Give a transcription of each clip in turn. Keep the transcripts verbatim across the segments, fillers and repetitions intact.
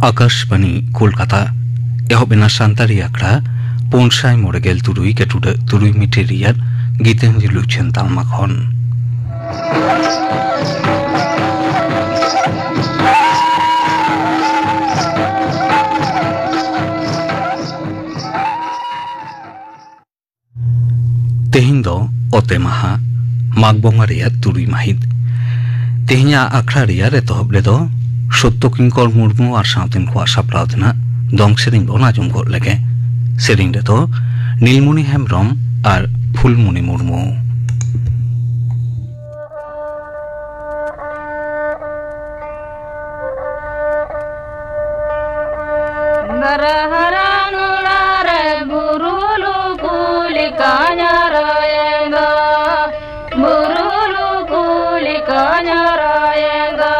ᱟᱠᱟᱥᱵᱟᱱᱤ ᱠᱳᱞᱠᱟᱛᱟ᱾ ᱮᱦᱚᱵ ᱮᱱᱟ ᱥᱟᱱᱛᱟᱲᱤ ᱟᱠᱷᱲᱟ ᱯᱩᱱ ᱥᱟᱭ ᱢᱚᱬᱮ ᱜᱮᱞ ᱛᱩᱨᱩᱭ ᱜᱮᱴᱩᱰᱟᱹᱜ ᱛᱩᱨᱩᱭ ᱢᱤᱴᱤᱨ ᱨᱮᱭᱟᱜ ᱜᱤᱛᱟᱹᱧᱡᱤᱨ ᱩᱪᱷᱟᱹᱱ ᱛᱟᱞᱢᱟ ᱠᱷᱚᱱ᱾ ᱛᱮᱦᱮᱧ ᱫᱚ ᱚᱛᱮ ᱢᱟᱦᱟ, ᱢᱟᱜᱽ ᱵᱚᱸᱜᱟ ᱨᱮᱭᱟᱜ ᱛᱩᱨᱩᱭ ᱢᱟᱹᱦᱤᱛ᱾ ᱛᱮᱦᱮᱧᱟᱜ ᱟᱠᱷᱲᱟ ᱨᱮᱭᱟᱜ ᱮᱛᱚᱦᱚᱵ ᱨᱮᱫᱚ ᱥᱚᱛᱛᱚ ᱠᱤᱝᱠᱚᱨ ᱢᱩᱨᱢᱩ ᱟᱨ ᱥᱟᱶᱛᱮᱱ ᱠᱚᱣᱟᱜ ᱥᱟᱯᱲᱟᱣ ᱛᱮᱱᱟᱜ ᱫᱚᱝ ᱥᱮᱨᱮᱧ ᱵᱚᱱ ᱟᱸᱡᱚᱢ ᱜᱚᱫ ᱞᱮᱜᱮ᱾ ᱥᱮᱨᱮᱧ ᱨᱮᱫᱚ ᱱᱤᱞᱢᱚᱱᱤ ᱦᱮᱢᱵᱽᱨᱚᱢ ᱟᱨ ᱯᱷᱩᱞᱢᱚᱱᱤ ᱢᱩᱨᱢᱩ᱾ ᱫᱟᱨᱟ ᱦᱟᱨᱟ ᱱᱚᱲᱟ ᱨᱮ ᱵᱩᱨᱩ ᱞᱩᱠᱩ ᱞᱮᱠᱟ ᱧᱟᱨᱟᱭᱮᱱ ᱫᱚ, ᱵᱩᱨᱩ ᱞᱩᱠᱩ ᱞᱮᱠᱟ ᱧᱟᱨᱟᱭᱮᱱ ᱫᱚ᱾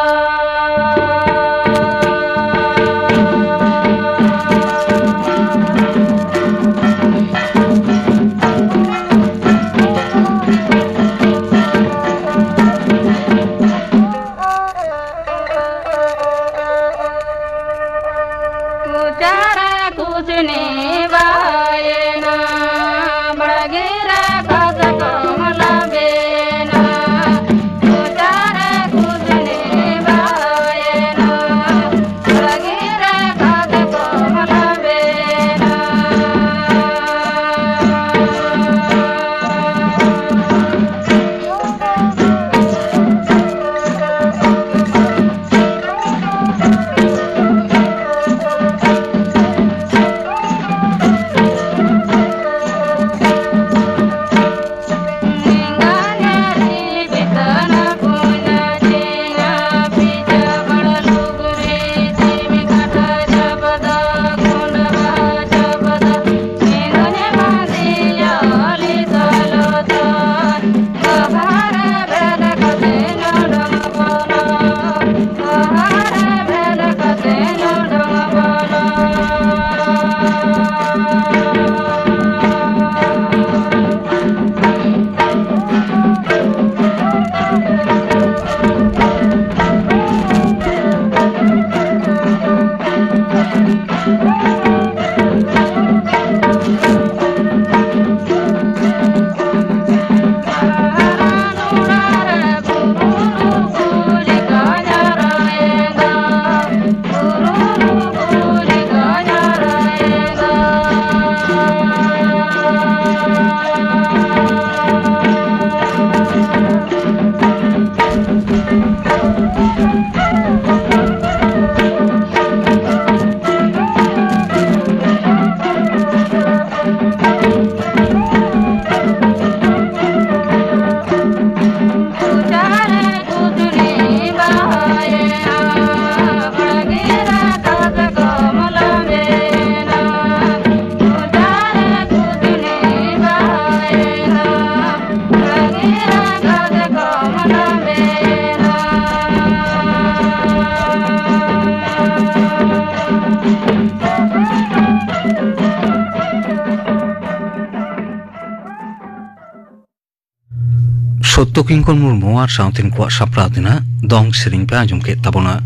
ᱯᱨᱚᱛᱛᱚ ᱠᱤᱝᱠᱚᱨ ᱢᱩᱨᱢᱩ ᱟᱨ ᱥᱟᱶᱛᱮᱱ ᱠᱚᱣᱟᱜ ᱥᱟᱯᱲᱟᱣ ᱛᱮᱱᱟᱜ ᱫᱚᱝ ᱥᱮᱨᱮᱧ ᱯᱮ ᱟᱸᱡᱚᱢ ᱠᱮᱫ ᱛᱟᱵᱚᱱᱟ᱾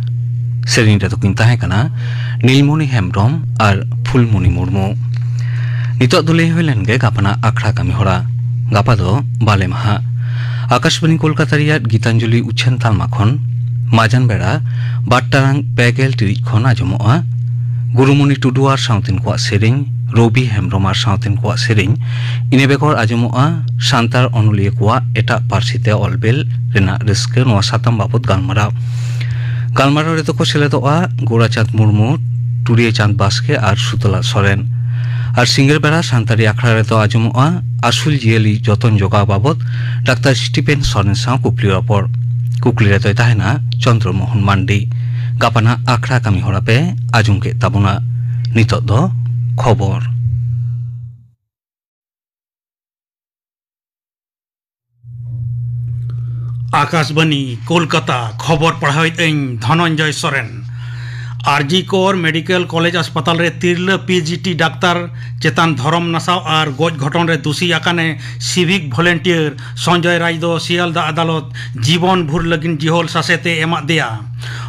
ᱥᱮᱨᱮᱧ ᱨᱮᱫᱚ ᱠᱤᱱ ᱛᱟᱦᱮᱸ ᱠᱟᱱᱟ ᱱᱤᱞᱢᱚᱱᱤ ᱦᱮᱢᱵᱨᱚᱢ ᱟᱨ ᱯᱷᱩᱞᱢᱚᱱᱤ ᱢᱩᱨᱢᱩ᱾ ᱱᱤᱛᱚᱜ ᱫᱚ ᱞᱟᱹᱭ ᱦᱩᱭ ᱞᱮᱱ ᱜᱮ ᱜᱟᱯᱟᱱᱟᱜ ᱟᱠᱷᱲᱟ ᱠᱟᱹᱢᱤ ᱦᱚᱨᱟ᱾ ᱜᱟᱯᱟ ᱫᱚ ᱵᱟᱞᱮ ᱢᱟᱦᱟ᱾ ᱟᱠᱟᱥᱵᱟᱱᱤ ᱠᱳᱞᱠᱟᱛᱟ ᱨᱮᱭᱟᱜ ᱜᱤᱛᱟᱧᱡᱚᱞᱤ ᱩᱪᱷᱟᱹᱱ ᱛᱟᱞᱢᱟ ᱠᱷᱚᱱ ᱢᱟᱡᱟᱱ ᱵᱮᱲᱟ ᱵᱟᱨ ᱴᱟᱲᱟᱝ ᱯᱮ ᱜᱮᱞ ᱴᱤᱲᱤᱡ ᱠᱷᱚᱱ ᱟᱸᱡᱚᱢᱚᱜᱼᱟ ᱜᱩᱨᱩᱢᱚᱱᱤ ᱴᱩᱰᱩ ᱟᱨ ᱥᱟᱶᱛᱮᱱ ᱠᱚᱣᱟᱜ ᱥᱮᱨᱮᱧ, ᱨᱚᱵᱤ ᱦᱮᱢᱵᱨᱚᱢ ᱟᱨ ᱥᱟᱶᱛᱮᱱ ᱠᱚᱣᱟᱜ ᱥᱮᱨᱮᱧ᱾ ᱤᱱᱟᱹ ᱵᱮᱜᱚᱨ ᱟᱸᱡᱚᱢᱚᱜᱼᱟ ᱥᱟᱱᱛᱟᱲ ᱚᱱᱚᱞᱤᱭᱟᱹ ᱠᱚᱣᱟᱜ ᱮᱴᱟᱜ ᱯᱟᱹᱨᱥᱤ ᱛᱮ ᱚᱞ ᱵᱮᱞ ᱨᱮᱱᱟᱜ ᱨᱟᱹᱥᱠᱟᱹ, ᱱᱚᱣᱟ ᱥᱟᱛᱟᱢ ᱵᱟᱵᱚᱛ ᱜᱟᱞᱢᱟᱨᱟᱣ᱾ ᱜᱟᱞᱢᱟᱨᱟᱣ ᱨᱮᱫᱚ ᱠᱚ ᱥᱮᱞᱮᱫᱚᱜᱼᱟ ᱜᱳᱨᱟᱪᱟᱸᱫᱽ ᱢᱩᱨᱢᱩ, ᱴᱩᱨᱤᱭᱟᱹ ᱪᱟᱸᱫᱽ ᱵᱟᱥᱠᱮ ᱟᱨ ᱥᱩᱛᱚᱞᱟ ᱥᱚᱨᱮᱱ᱾ ᱟᱨ ᱥᱤᱸᱜᱟᱹᱲ ᱵᱮᱲᱟ ᱥᱟᱱᱛᱟᱲᱤ ᱟᱠᱷᱲᱟ ᱨᱮᱫᱚ ᱟᱸᱡᱚᱢᱚᱜᱼᱟ ᱟᱹᱥᱩᱞ ᱡᱤᱭᱟᱹᱞᱤ ᱡᱚᱛᱚᱱ ᱡᱚᱜᱟᱣ ᱵᱟᱵᱚᱛ ᱰᱟᱠᱛᱟᱨ ᱥᱴᱤᱯᱷᱮᱱ ᱥᱚᱨᱮᱱ ᱥᱟᱶ ᱠᱩᱠᱞᱤ ᱨᱚᱯᱚᱲ᱾ ᱠᱩᱠᱞᱤ ᱨᱮᱫᱚᱭ ᱛᱟᱦᱮᱱᱟ ᱪᱚᱱᱫᱨᱚ ᱢᱳᱦᱚᱱ ᱢᱟᱱᱰᱤ᱾ ᱜᱟᱯᱟᱱᱟᱜ ᱟᱠᱷᱲᱟ ᱠᱟᱹᱢᱤ ᱦᱚᱨᱟ ᱯᱮ ᱟᱸᱡᱚᱢ ᱠᱮᱫ ᱛᱟᱵᱚᱱᱟ᱾ ᱱᱤᱛᱚᱜ ᱫᱚ ᱠᱷᱚᱵᱚᱨ᱾ ᱟᱠᱟᱥᱵᱟᱱᱤ, ᱠᱳᱞᱠᱟᱛᱟ, ᱠᱷᱚᱵᱚᱨ ᱯᱟᱲᱦᱟᱣᱮᱫ ᱟᱹᱧ ᱫᱷᱚᱱᱚᱱᱡᱚᱭ ᱥᱚᱨᱮᱱ᱾ ᱟᱨᱡᱤ ᱠᱚᱨ ᱢᱮᱰᱤᱠᱮᱞ ᱠᱚᱞᱮᱡᱽ ᱦᱟᱥᱯᱟᱛᱟᱞ ᱨᱮ ᱛᱤᱨᱞᱟᱹ ᱯᱤ ᱡᱤ ᱴᱤ ᱰᱟᱠᱛᱟᱨ ᱪᱮᱛᱟᱱ ᱫᱷᱚᱨᱚᱢ ᱱᱟᱥᱟᱣ ᱟᱨ ᱜᱚᱡ ᱜᱷᱚᱴᱚᱱ ᱨᱮ ᱫᱩᱥᱤ ᱟᱠᱟᱱᱮ ᱥᱤᱵᱷᱤᱠ ᱵᱷᱚᱞᱮᱱᱴᱤᱭᱟᱨ ᱥᱚᱧᱡᱚᱭ ᱨᱟᱭ ᱫᱚ ᱥᱤᱭᱟᱞᱫᱟ ᱟᱫᱟᱞᱚᱛ ᱡᱤᱵᱚᱱ ᱵᱷᱩᱨ ᱞᱟᱹᱜᱤᱫ ᱡᱤᱦᱚᱞ ᱥᱟᱥᱮᱛ ᱮ ᱮᱢᱟᱫ ᱫᱮᱭᱟ᱾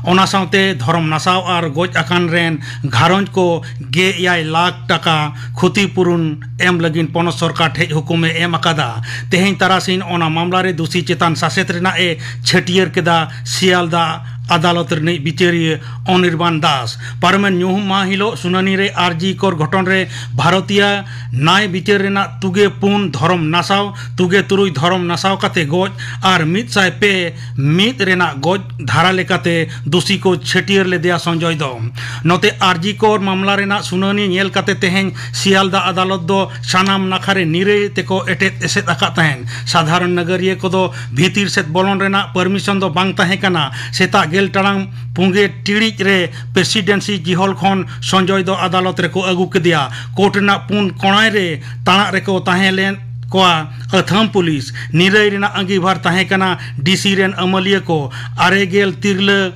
ᱚᱱᱟ ᱥᱟᱶᱛᱮ ᱫᱷᱚᱨᱚᱢ ᱱᱟᱥᱟᱣ ᱟᱨ ᱜᱚᱡ ᱟᱠᱟᱱ ᱨᱮᱱ ᱜᱷᱟᱨᱚᱸᱡᱽ ᱠᱚ ᱜᱮᱞ ᱮᱭᱟᱭ ᱞᱟᱠᱷ ᱴᱟᱠᱟ ᱠᱷᱚᱛᱤ ᱯᱩᱨᱩᱱ ᱮᱢ ᱞᱟᱹᱜᱤᱫ ᱯᱚᱱᱚᱛ ᱥᱚᱨᱠᱟᱨ ᱴᱷᱮᱱ ᱦᱩᱠᱩᱢᱮ ᱮᱢ ᱟᱠᱟᱫᱟ᱾ ᱛᱮᱦᱮᱧ ᱛᱟᱨᱟᱥᱤᱧ ᱚᱱᱟ ᱢᱟᱢᱞᱟ ᱨᱮ ᱫᱩᱥᱤ ᱪᱮᱛᱟᱱ ᱥᱟᱥᱮᱛ ᱨᱮᱱᱟᱜ ᱮ ᱪᱷᱟᱹᱴᱭᱟᱹᱨ ᱠᱮᱫᱟ ᱥᱤᱭᱟᱞᱫᱟ ᱟᱫᱟᱞᱚᱛ ᱨᱤᱱᱤᱡ ᱵᱤᱪᱟᱹᱨᱤᱭᱟᱹ ᱚᱱᱤᱨᱵᱟᱱ ᱫᱟᱥ᱾ ᱯᱟᱨᱚᱢᱮᱱ ᱧᱩᱦᱩᱢ ᱢᱟᱦᱟ ᱦᱤᱞᱳᱜ ᱥᱩᱱᱟᱹᱱᱤ ᱨᱮ ᱟᱨᱡᱤ ᱠᱚᱨ ᱜᱷᱚᱴᱚᱱ ᱨᱮ ᱵᱷᱟᱨᱚᱛᱤᱭᱟ ᱱᱟᱭ ᱵᱤᱪᱟᱹᱨ ᱨᱮᱱᱟᱜ ᱛᱩᱜᱮ ᱯᱩᱱ ᱫᱷᱚᱨᱚᱢ ᱱᱟᱥᱟᱣ, ᱛᱩᱜᱮ ᱛᱩᱨᱩᱭ ᱫᱷᱚᱨᱚᱢ ᱱᱟᱥᱟᱣ ᱠᱟᱛᱮ ᱜᱚᱡ ᱟᱨ ᱢᱤᱫ ᱥᱟᱭ ᱯᱮ ᱢᱤᱫ ᱨᱮᱱᱟᱜ ᱜᱚᱡ ᱫᱷᱟᱨᱟ ᱞᱮᱠᱟᱛᱮ ᱫᱩᱥᱤ ᱠᱚ ᱪᱷᱟᱹᱴᱭᱟᱹᱨ ᱞᱮᱫᱮᱭᱟ ᱥᱚᱧᱡᱚᱭ ᱫᱚ᱾ ᱱᱚᱛᱮ ᱟᱨᱡᱤ ᱠᱚᱨ ᱢᱟᱢᱞᱟ ᱨᱮᱱᱟᱜ ᱥᱩᱱᱟᱹᱱᱤ ᱧᱮᱞ ᱠᱟᱛᱮ ᱛᱮᱦᱮᱧ ᱥᱤᱭᱟᱞᱫᱟ ᱟᱫᱟᱞᱚᱛ ᱫᱚ ᱥᱟᱱᱟᱢ ᱱᱟᱠᱷᱟ ᱨᱮ ᱱᱤᱨᱟᱹᱭ ᱛᱮᱠᱚ ᱮᱴᱮᱫ ᱮᱥᱮᱫ ᱟᱠᱟᱫ ᱛᱟᱦᱮᱸᱱ᱾ ᱥᱟᱫᱷᱟᱨᱚᱱ ᱱᱟᱜᱟᱨᱤᱭᱟᱹ ᱠᱚᱫᱚ ᱵᱷᱤᱛᱤᱨ ᱥᱮᱫ ᱵᱚᱞᱚᱱ ᱨᱮᱱᱟᱜ ᱯᱟᱨᱢᱤᱥᱚᱱ ᱫᱚ ᱵᱟᱝ ᱛᱟᱦᱮᱸ ᱠᱟᱱᱟ᱾ ᱥᱮᱛᱟᱜ ᱜᱮᱞ ᱴᱟᱲᱟᱝ ᱯᱩᱸᱜᱮ ᱴᱤᱲᱤᱡ ᱨᱮ ᱯᱨᱮᱥᱤᱰᱮᱱᱥᱤ ᱡᱤᱦᱚᱞ ᱠᱷᱚᱱ ᱥᱚᱧᱡᱚᱭ ᱫᱚ ᱟᱫᱟᱞᱚᱛ ᱨᱮᱠᱚ ᱟᱹᱜᱩ ᱠᱮᱫᱮᱭᱟ᱾ ᱠᱳᱨᱴ ᱨᱮᱱᱟᱜ ᱯᱩᱱ ᱠᱚᱬᱟᱭ ᱨᱮ ᱛᱟᱲᱟᱜ ᱨᱮᱠᱚ ᱛᱟᱦᱮᱸ ᱞᱮᱱ ᱠᱚᱣᱟ ᱟᱹᱛᱷᱟᱹᱢ ᱯᱩᱞᱤᱥ᱾ ᱱᱤᱨᱟᱹᱭ ᱨᱮᱱᱟᱜ ᱟᱸᱜᱤᱵᱷᱟᱨ ᱛᱟᱦᱮᱸ ᱠᱟᱱᱟ ᱰᱤᱥᱤ ᱨᱮᱱ ᱟᱹᱢᱟᱹᱞᱤᱭᱟᱹ ᱠᱚ᱾ ᱟᱨᱮ ᱜᱮᱞ ᱛᱤᱨᱞᱟᱹ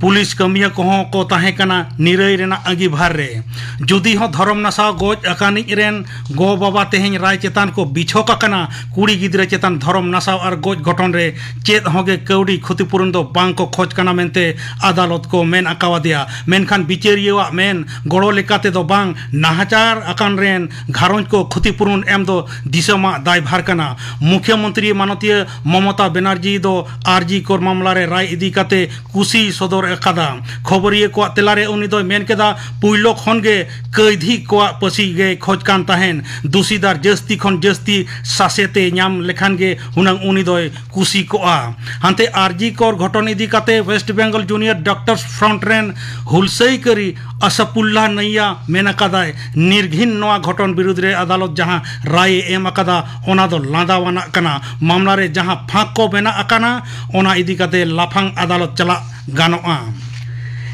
ᱯᱩᱞᱤᱥ ᱠᱟᱹᱢᱤᱭᱟᱹ ᱠᱚᱦᱚᱸ ᱠᱚ ᱛᱟᱦᱮᱸ ᱠᱟᱱᱟ ᱱᱤᱨᱟᱹᱭ ᱨᱮᱱᱟᱜ ᱟᱺᱜᱤᱵᱷᱟᱨ ᱨᱮ᱾ ᱡᱩᱫᱤ ᱦᱚᱸ ᱫᱷᱚᱨᱚᱢ ᱱᱟᱥᱟᱣ ᱜᱚᱡ ᱟᱠᱟᱱᱤᱡ ᱨᱮᱱ ᱜᱚ ᱵᱟᱵᱟ ᱛᱮᱦᱮᱧ ᱨᱟᱭ ᱪᱮᱛᱟᱱ ᱠᱚ ᱵᱤᱪᱷᱚᱠ ᱟᱠᱟᱱᱟ, ᱠᱩᱲᱤ ᱜᱤᱫᱽᱨᱟᱹ ᱪᱮᱛᱟᱱ ᱫᱷᱚᱨᱚᱢ ᱱᱟᱥᱟᱣ ᱟᱨ ᱜᱚᱡ ᱜᱷᱚᱴᱚᱱ ᱨᱮ ᱪᱮᱫ ᱦᱚᱸᱜᱮ ᱠᱟᱹᱣᱰᱤ ᱠᱷᱚᱛᱤᱯᱩᱨᱚᱱ ᱫᱚ ᱵᱟᱝ ᱠᱚ ᱠᱷᱚᱡᱽ ᱠᱟᱱᱟ ᱢᱮᱱᱛᱮ ᱟᱫᱟᱞᱚᱛ ᱠᱚ ᱢᱮᱱ ᱟᱠᱟᱣᱟᱫᱮᱭᱟ᱾ ᱢᱮᱱᱠᱷᱟᱱ ᱵᱤᱪᱟᱹᱨᱤᱭᱟᱹᱣᱟᱜ ᱢᱮᱱ ᱜᱚᱲᱚ ᱞᱮᱠᱟᱛᱮ ᱫᱚ ᱵᱟᱝ, ᱱᱟᱦᱟᱪᱟᱨ ᱟᱠᱟᱱ ᱨᱮᱱ ᱜᱷᱟᱨᱚᱸᱡᱽ ᱠᱚ ᱠᱷᱚᱛᱤᱯᱩᱨᱚᱱ ᱮᱢ ᱫᱚ ᱫᱤᱥᱚᱢᱟᱜ ᱫᱟᱭᱵᱷᱟᱨ ᱠᱟᱱᱟ᱾ ᱢᱩᱠᱷᱭᱚᱢᱚᱱᱛᱨᱤ ᱢᱟᱱᱚᱛᱤᱭᱟᱹ ᱢᱚᱢᱚᱛᱟ ᱵᱮᱱᱟᱨᱡᱤ ᱫᱚ ᱟᱨ ᱡᱤ ᱠᱚᱨ ᱢᱟᱢᱞᱟ ᱨᱮ ᱨᱟᱭ ᱤᱫᱤ ᱠᱟᱛᱮ ᱠᱩᱥᱤ ᱥᱚᱫᱚᱨ ᱟᱠᱟᱫᱟ᱾ ᱠᱷᱚᱵᱚᱨᱤᱭᱟᱹ ᱠᱚᱣᱟᱜ ᱛᱮᱞᱟᱨᱮ ᱩᱱᱤ ᱫᱚᱭ ᱢᱮᱱ ᱠᱮᱫᱟ, ᱯᱩᱭᱞᱚ ᱠᱷᱚᱱ ᱜᱮ ᱠᱟᱹᱭᱫᱷᱤ ᱠᱚᱣᱟᱜ ᱯᱟᱹᱥᱤ ᱜᱮᱭ ᱠᱷᱚᱡᱽ ᱠᱟᱱ ᱛᱟᱦᱮᱱ᱾ ᱫᱩᱥᱤᱫᱟᱨ ᱡᱟᱹᱥᱛᱤ ᱠᱷᱚᱱ ᱡᱟᱹᱥᱛᱤ ᱥᱟᱥᱮᱛᱮ ᱧᱟᱢ ᱞᱮᱠᱷᱟᱱ ᱜᱮ ᱦᱩᱱᱟᱹᱝ ᱩᱱᱤ ᱫᱚᱭ ᱠᱩᱥᱤ ᱠᱚᱜᱼᱟ᱾ ᱦᱟᱱᱛᱮ ᱟᱨ ᱡᱤ ᱠᱚᱨ ᱜᱷᱚᱴᱚᱱ ᱤᱫᱤ ᱠᱟᱛᱮ West Bengal Junior Doctors Front ᱨᱮᱱ ᱦᱩᱞᱥᱟᱹᱭ ᱠᱟᱹᱨᱤ ᱟᱥᱟᱯᱩᱞᱞᱟᱦ ᱱᱟᱭᱭᱟ ᱢᱮᱱ ᱟᱠᱟᱫᱟᱭ, ᱱᱤᱨᱜᱷᱤᱱ ᱱᱚᱣᱟ ᱜᱷᱚᱴᱚᱱ ᱵᱤᱨᱩᱫᱽ ᱨᱮ ᱟᱫᱟᱞᱚᱛ ᱡᱟᱦᱟᱸ ᱨᱟᱭ ᱮ ᱮᱢ ᱟᱠᱟᱫᱟ, ᱚᱱᱟ ᱫᱚ ᱞᱟᱸᱫᱟᱣᱟᱱᱟᱜ ᱠᱟᱱᱟ᱾ ᱢᱟᱢᱞᱟ ᱨᱮ ᱡᱟᱦᱟᱸ ᱯᱷᱟᱸᱠ ᱠᱚ ᱢᱮᱱᱟᱜ ᱟᱠᱟᱱᱟ, ᱚᱱᱟ ᱤᱫᱤ ᱠᱟᱛᱮ ᱞᱟᱯᱷᱟᱝ ᱟᱫᱟᱞᱚᱛ ᱪᱟᱞᱟᱜ ᱜᱟᱱᱚᱜᱼᱟ᱾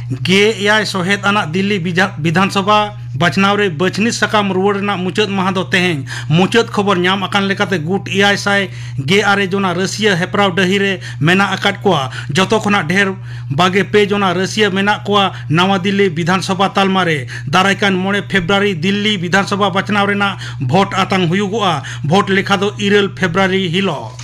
ᱜᱮ ᱮᱭᱟᱭ ᱥᱚᱦᱮᱫ ᱟᱱᱟᱜ ᱫᱤᱞᱞᱤ ᱵᱤᱡᱟ-, ᱵᱤᱫᱷᱟᱱ ᱥᱚᱵᱷᱟ ᱵᱟᱪᱷᱱᱟᱣ ᱨᱮ ᱵᱟᱹᱪᱷᱱᱤ ᱥᱟᱠᱟᱢ ᱨᱩᱣᱟᱹᱲ ᱨᱮᱱᱟᱜ ᱢᱩᱪᱟᱹᱫ ᱢᱟᱦᱟ ᱫᱚ ᱛᱮᱦᱮᱧ᱾ ᱢᱩᱪᱟᱹᱫ ᱠᱷᱚᱵᱚᱨ ᱧᱟᱢ ᱟᱠᱟᱱ ᱞᱮᱠᱟᱛᱮ, ᱜᱩᱴ ᱮᱭᱟᱭ ᱥᱟᱭ ᱜᱮ ᱟᱨᱮ ᱡᱚᱱᱟ ᱨᱟᱹᱥᱤᱭᱟᱹ ᱦᱮᱯᱨᱟᱣ ᱰᱟᱹᱦᱤ ᱨᱮ ᱢᱮᱱᱟᱜ ᱟᱠᱟᱫ ᱠᱚᱣᱟ᱾ ᱡᱚᱛᱚ ᱠᱷᱚᱱᱟᱜ ᱰᱷᱮᱨ ᱵᱟᱜᱮ ᱯᱮ ᱡᱚᱱᱟ ᱨᱟᱹᱥᱤᱭᱟᱹ ᱢᱮᱱᱟᱜ ᱠᱚᱣᱟ ᱱᱟᱣᱟ ᱫᱤᱞᱞᱤ ᱵᱤᱫᱷᱟᱱ ᱥᱚᱵᱷᱟ ᱛᱟᱞᱢᱟ ᱨᱮ᱾ ᱫᱟᱨᱟᱭ ᱠᱟᱱ ᱢᱚᱬᱮ ᱯᱷᱮᱵᱽᱨᱩᱣᱟᱨᱤ ᱫᱤᱞᱞᱤ ᱵᱤᱫᱷᱟᱱ ᱥᱚᱵᱷᱟ ᱵᱟᱪᱷᱱᱟᱣ ᱨᱮᱱᱟᱜ ᱵᱷᱳᱴ ᱟᱛᱟᱝ ᱦᱩᱭᱩᱜᱚᱜᱼᱟ᱾ ᱵᱷᱳᱴ ᱞᱮᱠᱷᱟ ᱫᱚ ᱤᱨᱟᱹᱞ ᱯᱷᱮᱵᱽᱨᱩᱣᱟᱨᱤ ᱦᱤᱞᱳᱜ᱾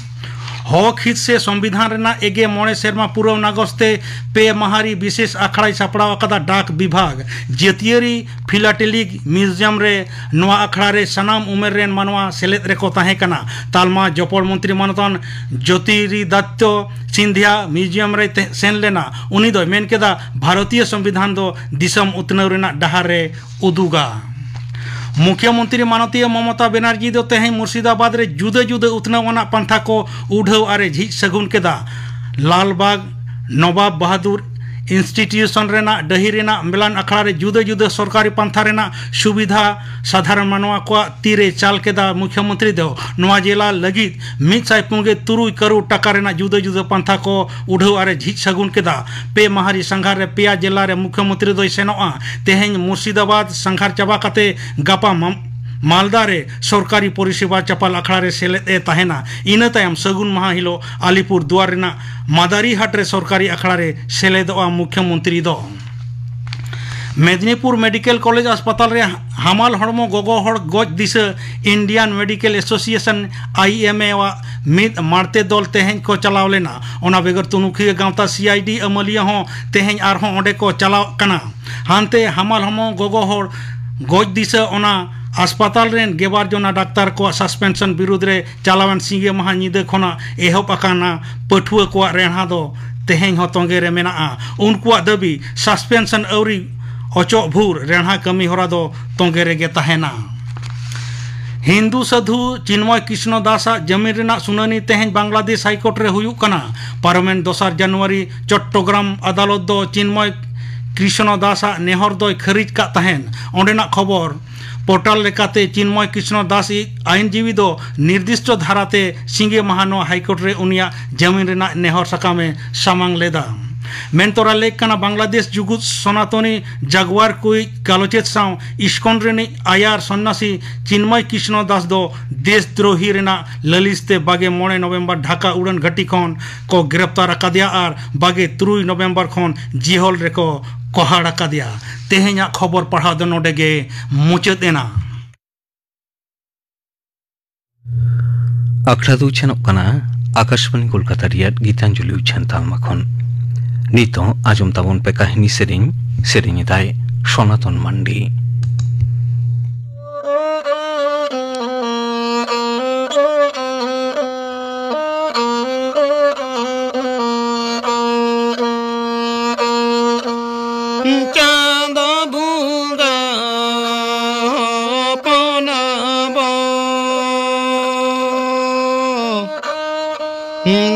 ᱦᱚᱠ ᱦᱤᱛ ᱥᱮ ᱥᱚᱝᱵᱤᱫᱷᱟᱱ ᱨᱮᱱᱟᱜ ᱮᱜᱮ ᱢᱚᱬᱮ ᱥᱮᱨᱢᱟ ᱯᱩᱨᱟᱹᱣ ᱱᱟᱜᱚᱥ ᱛᱮ ᱯᱮ ᱢᱟᱦᱟ ᱨᱤ ᱵᱤᱥᱮᱥ ᱟᱠᱷᱲᱟᱭ ᱥᱟᱯᱲᱟᱣ ᱟᱠᱟᱫᱟ ᱰᱟᱠ ᱵᱤᱵᱷᱟᱜᱽ᱾ ᱡᱟᱹᱛᱤᱭᱟᱹᱨᱤ ᱯᱷᱤᱞᱟᱴᱮᱞᱤᱠ ᱢᱤᱣᱡᱤᱭᱟᱢ ᱨᱮ ᱱᱚᱣᱟ ᱟᱠᱷᱲᱟ ᱨᱮ ᱥᱟᱱᱟᱢ ᱩᱢᱮᱨ ᱨᱮᱱ ᱢᱟᱱᱣᱟ ᱥᱮᱞᱮᱫ ᱨᱮᱠᱚ ᱛᱟᱦᱮᱸ ᱠᱟᱱᱟ᱾ ᱛᱟᱞᱢᱟ ᱡᱚᱯᱚᱲ ᱢᱚᱱᱛᱨᱤ ᱢᱟᱱᱚᱛᱟᱱ ᱡᱳᱛᱤᱨᱤᱫᱟᱛᱛᱚ ᱥᱤᱱᱫᱷᱤᱭᱟ ᱢᱤᱣᱡᱤᱭᱟᱢ ᱨᱮ ᱛᱮ-, ᱥᱮᱱ ᱞᱮᱱᱟ᱾ ᱩᱱᱤ ᱫᱚᱭ ᱢᱮᱱ ᱠᱮᱫᱟ, ᱵᱷᱟᱨᱚᱛᱤᱭᱚ ᱥᱚᱝᱵᱤᱫᱷᱟᱱ ᱫᱚ ᱫᱤᱥᱚᱢ ᱩᱛᱱᱟᱹᱣ ᱨᱮᱱᱟᱜ ᱰᱟᱦᱟᱨ ᱨᱮ ᱩᱫᱩᱜᱟ᱾ ᱢᱩᱠᱷᱭᱚᱢᱚᱱᱛᱨᱤ ᱢᱟᱱᱚᱛᱤᱭᱟᱹ ᱢᱚᱢᱚᱛᱟ ᱵᱮᱱᱟᱨᱡᱤ ᱫᱚ ᱛᱮᱦᱮᱧ ᱢᱩᱨᱥᱤᱫᱟᱵᱟᱫᱽ ᱨᱮ ᱡᱩᱫᱟᱹ ᱡᱩᱫᱟᱹ ᱩᱛᱱᱟᱹᱣ ᱟᱱᱟᱜ ᱯᱟᱱᱛᱷᱟ ᱠᱚ ᱩᱰᱷᱟᱹᱣ ᱟᱨᱮ ᱡᱷᱤᱡ ᱥᱟᱹᱜᱩᱱ ᱠᱮᱫᱟ᱾ ᱞᱟᱞᱵᱟᱜᱽ ᱱᱚᱵᱟᱵ ᱵᱟᱦᱟᱫᱩᱨ ᱤᱱᱥᱴᱤᱴᱤᱭᱩᱥᱚᱱ ᱨᱮᱱᱟᱜ ᱰᱟᱹᱦᱤ ᱨᱮᱱᱟᱜ ᱢᱮᱞᱟᱱ ᱟᱠᱷᱲᱟ ᱨᱮ ᱡᱩᱫᱟᱹ ᱡᱩᱫᱟᱹ ᱥᱚᱨᱠᱟᱨᱤ ᱯᱟᱱᱛᱷᱟ ᱨᱮᱱᱟᱜ ᱥᱩᱵᱤᱫᱷᱟ ᱥᱟᱫᱷᱟᱨᱚᱱ ᱢᱟᱱᱣᱟ ᱠᱚᱣᱟᱜ ᱛᱤᱨᱮ ᱪᱟᱞ ᱠᱮᱫᱟ᱾ ᱢᱩᱠᱷᱭᱚᱢᱚᱱᱛᱨᱤ ᱫᱚ ᱱᱚᱣᱟ ᱡᱮᱞᱟ ᱞᱟᱹᱜᱤᱫ ᱢᱤᱫ ᱥᱟᱭ ᱯᱩᱱ ᱜᱮ ᱛᱩᱨᱩᱭ ᱠᱟᱨᱳᱲ ᱴᱟᱠᱟ ᱨᱮᱱᱟᱜ ᱡᱩᱫᱟᱹ ᱡᱩᱫᱟᱹ ᱯᱟᱱᱛᱷᱟ ᱠᱚ ᱩᱰᱷᱟᱹᱣ ᱟᱨᱮ ᱡᱷᱤᱡ ᱥᱟᱹᱜᱩᱱ ᱠᱮᱫᱟ᱾ ᱯᱮ ᱢᱟᱦᱟᱨᱤ ᱥᱟᱸᱜᱷᱟᱨ ᱨᱮ ᱯᱮᱭᱟ ᱡᱮᱞᱟ ᱨᱮ ᱢᱩᱠᱷᱭᱚᱢᱚᱱᱛᱨᱤ ᱫᱚᱭ ᱥᱮᱱᱚᱜᱼᱟ᱾ ᱛᱮᱦᱮᱧ ᱢᱩᱨᱥᱤᱫᱟᱵᱟᱫᱽ ᱥᱟᱸᱜᱷᱟᱨ ᱪᱟᱵᱟ ᱠᱟᱛᱮ ᱜᱟᱯᱟ ᱢᱟᱢ-, ᱢᱟᱞᱫᱟ ᱨᱮ ᱥᱚᱨᱠᱟᱨᱤ ᱯᱚᱨᱤᱥᱮᱵᱟ ᱪᱟᱯᱟᱞ ᱟᱠᱷᱲᱟ ᱨᱮ ᱥᱮᱞᱮᱫ ᱮ ᱛᱟᱦᱮᱱᱟ᱾ ᱤᱱᱟᱹ ᱛᱟᱭᱚᱢ ᱥᱟᱹᱜᱩᱱ ᱢᱟᱦᱟ ᱦᱤᱞᱳᱜ ᱟᱞᱤᱯᱩᱨ ᱫᱩᱣᱟᱨ ᱨᱮᱱᱟᱜ ᱢᱟᱫᱟᱨᱤ ᱦᱟᱴ ᱨᱮ ᱥᱚᱨᱠᱟᱨᱤ ᱟᱠᱷᱲᱟ ᱨᱮ ᱥᱮᱞᱮᱫᱚᱜᱼᱟ ᱢᱩᱠᱷᱭᱚᱢᱚᱱᱛᱨᱤ ᱫᱚ᱾ ᱢᱮᱫᱽᱱᱤᱯᱩᱨ ᱢᱮᱰᱤᱠᱮᱞ ᱠᱚᱞᱮᱡᱽ ᱦᱟᱥᱯᱟᱛᱟᱞ ᱨᱮ ᱦᱟᱢᱟᱞ ᱦᱚᱲᱢᱚ ᱜᱚᱜᱚ ᱦᱚᱲ ᱜᱚᱡ ᱫᱤᱥᱟᱹ ᱤᱱᱰᱤᱭᱟᱱ ᱢᱮᱰᱤᱠᱮᱞ ᱮᱥᱳᱥᱤᱭᱮᱥᱚᱱ, ᱟᱭ ᱮᱢ ᱮ, ᱟᱜ ᱢᱤᱫ ᱢᱟᱬᱛᱮ ᱫᱚᱞ ᱛᱮᱦᱮᱧ ᱠᱚ ᱪᱟᱞᱟᱣ ᱞᱮᱱᱟ᱾ ᱚᱱᱟ ᱵᱮᱜᱚᱨ ᱛᱩᱱᱩᱠᱷᱤᱭᱟᱹ ᱜᱟᱶᱛᱟ ᱥᱤ ᱟᱭ ᱰᱤ ᱟᱹᱢᱟᱹᱞᱤᱭᱟᱹ ᱦᱚᱸ ᱛᱮᱦᱮᱧ ᱟᱨᱦᱚᱸ ᱚᱸᱰᱮ ᱠᱚ ᱪᱟᱞᱟᱣ ᱠᱟᱱᱟ᱾ ᱦᱟᱱᱛᱮ ᱦᱟᱢᱟᱞ ᱦᱚᱲᱢᱚ ᱜᱚᱜᱚ ᱦᱚᱲ ᱜᱚᱡ ᱫᱤᱥᱟᱹ ᱚᱱᱟ ᱦᱟᱥᱯᱟᱛᱟᱞ ᱨᱮᱱ ᱜᱮᱵᱟᱨ ᱡᱚᱱᱟ ᱰᱟᱠᱛᱟᱨ ᱠᱚᱣᱟᱜ ᱥᱟᱥᱯᱮᱱᱥᱚᱱ ᱵᱤᱨᱩᱫᱽ ᱨᱮ ᱪᱟᱞᱟᱣᱮᱱ ᱥᱤᱸᱜᱮ ᱢᱟᱦᱟ ᱧᱤᱫᱟᱹ ᱠᱷᱚᱱᱟᱜ ᱮᱦᱚᱵ ᱟᱠᱟᱱᱟ ᱯᱟᱹᱴᱷᱩᱣᱟᱹ ᱠᱚᱣᱟᱜ ᱨᱮᱦᱲᱟ ᱫᱚ ᱛᱮᱦᱮᱧ ᱦᱚᱸ ᱛᱚᱸᱜᱮ ᱨᱮ ᱢᱮᱱᱟᱜᱼᱟ᱾ ᱩᱱᱠᱩᱣᱟᱜ ᱫᱟᱹᱵᱤ, ᱥᱟᱥᱯᱮᱱᱥᱚᱱ ᱟᱹᱣᱨᱤ ᱚᱪᱚᱜ ᱵᱷᱳᱨ ᱨᱮᱦᱲᱟ ᱠᱟᱹᱢᱤ ᱦᱚᱨᱟ ᱫᱚ ᱛᱚᱸᱜᱮ ᱨᱮᱜᱮ ᱛᱟᱦᱮᱱᱟ᱾ ᱦᱤᱱᱫᱩ ᱥᱟᱹᱫᱷᱩ ᱪᱤᱱᱢᱚᱭ ᱠᱨᱤᱥᱱᱚ ᱫᱟᱥ ᱟᱜ ᱡᱟᱹᱢᱤᱱ ᱨᱮᱱᱟᱜ ᱥᱩᱱᱟᱹᱱᱤ ᱛᱮᱦᱮᱧ ᱵᱟᱝᱞᱟᱫᱮᱥ ᱦᱟᱭᱠᱳᱨᱴ ᱨᱮ ᱦᱩᱭᱩᱜ ᱠᱟᱱᱟ᱾ ᱯᱟᱨᱚᱢᱮᱱ ᱫᱚᱥᱟᱨ ᱡᱟᱱᱩᱣᱟᱨᱤ ᱪᱚᱴᱴᱚᱜᱨᱟᱢ ᱟᱫᱟᱞᱚᱛ ᱫᱚ ᱪᱤᱱᱢᱚᱭ ᱠᱨᱤᱥᱱᱚ ᱫᱟᱥ ᱟᱜ ᱱᱮᱦᱚᱨ ᱫᱚᱭ ᱠᱷᱟᱹᱨᱤᱡ ᱠᱟᱜ ᱛᱟᱦᱮᱸᱱ᱾ ᱚᱸᱰᱮᱱᱟᱜ ᱠᱷᱚᱵᱚᱨ ᱯᱳᱨᱴᱟᱞ ᱞᱮᱠᱟᱛᱮ ᱪᱤᱱᱢᱚᱭ ᱠᱨᱤᱥᱱᱚ ᱫᱟᱥ ᱤᱡ ᱟᱹᱭᱤᱱᱡᱤᱵᱤ ᱫᱚ ᱱᱤᱨᱫᱤᱥᱴᱚ ᱫᱷᱟᱨᱟᱛᱮ ᱥᱤᱸᱜᱮ ᱢᱟᱦᱟ ᱱᱚᱣᱟ ᱦᱟᱭᱠᱳᱨᱴ ᱨᱮ ᱩᱱᱤᱭᱟᱜ ᱡᱟᱹᱢᱤᱱ ᱨᱮᱱᱟᱜ ᱱᱮᱦᱚᱨ ᱥᱟᱠᱟᱢ ᱮ ᱥᱟᱢᱟᱝ ᱞᱮᱫᱟ᱾ ᱢᱮᱱᱛᱚᱨᱟ ᱞᱮᱠ ᱠᱟᱱᱟ ᱵᱟᱝᱞᱟᱫᱮᱥ ᱡᱩᱜᱩᱫ ᱥᱚᱱᱟᱛᱚᱱᱤ ᱡᱟᱜᱣᱟᱨ ᱠᱚᱭᱤᱡ ᱜᱟᱞᱚᱪᱮᱛ ᱥᱟᱶ ᱤᱥᱠᱚᱱ ᱨᱤᱱᱤᱡ ᱟᱭᱟᱨ ᱥᱚᱱᱱᱟᱥᱤ ᱪᱤᱱᱢᱚᱭ ᱠᱨᱤᱥᱱᱚ ᱫᱟᱥ ᱫᱚ ᱫᱮᱥ ᱫᱨᱳᱦᱤ ᱨᱮᱱᱟᱜ ᱞᱟᱹᱞᱤᱥ ᱛᱮ ᱵᱟᱜᱮ ᱢᱚᱬᱮ ᱱᱚᱵᱷᱮᱢᱵᱚᱨ ᱰᱷᱟᱠᱟ ᱩᱰᱟᱹᱱ ᱜᱷᱟᱹᱴᱤ ᱠᱷᱚᱱ ᱠᱚ ᱜᱨᱮᱯᱛᱟᱨ ᱟᱠᱟᱫᱮᱭᱟ ᱟᱨ ᱵᱟᱜᱮ ᱛᱩᱨᱩᱭ ᱱᱚᱵᱷᱮᱢᱵᱚᱨ ᱠᱷᱚᱱ ᱡᱤᱦᱚᱞ ᱨᱮᱠᱚ ᱠᱚᱦᱟᱲ ᱟᱠᱟᱫᱮᱭᱟ᱾ ᱛᱮᱦᱮᱧᱟᱜ ᱠᱷᱚᱵᱚᱨ ᱯᱟᱲᱦᱟᱣ ᱫᱚ ᱱᱚᱰᱮ ᱜᱮ ᱢᱩᱪᱟᱹᱫ ᱮᱱᱟ᱾ ᱟᱠᱷᱲᱟ ᱫᱚ ᱩᱪᱷᱟᱹᱱᱚᱜ ᱠᱟᱱᱟ ᱟᱠᱟᱥᱵᱟᱬᱤ ᱠᱳᱞᱠᱟᱛᱟ ᱨᱮᱭᱟᱜ ᱜᱤᱛᱟᱧᱡᱚᱞᱤ ᱩᱪᱷᱟᱹᱱ ᱛᱟᱞᱢᱟ ᱠᱷᱚᱱ᱾ ᱱᱤᱛᱚᱜ ᱟᱸᱡᱚᱢ ᱛᱟᱵᱚᱱ ᱯᱮ ᱠᱟᱹᱦᱱᱤ ᱥᱮᱨᱮᱧ, ᱥᱮᱨᱮᱧ ᱮᱫᱟᱭ ᱥᱚᱱᱟᱛᱚᱱ ᱢᱟᱱᱰᱤ᱾ ᱪᱟᱸᱫᱚ ᱵᱚᱸᱜᱟ ᱦᱚᱯᱚᱱ ᱟᱵᱚ,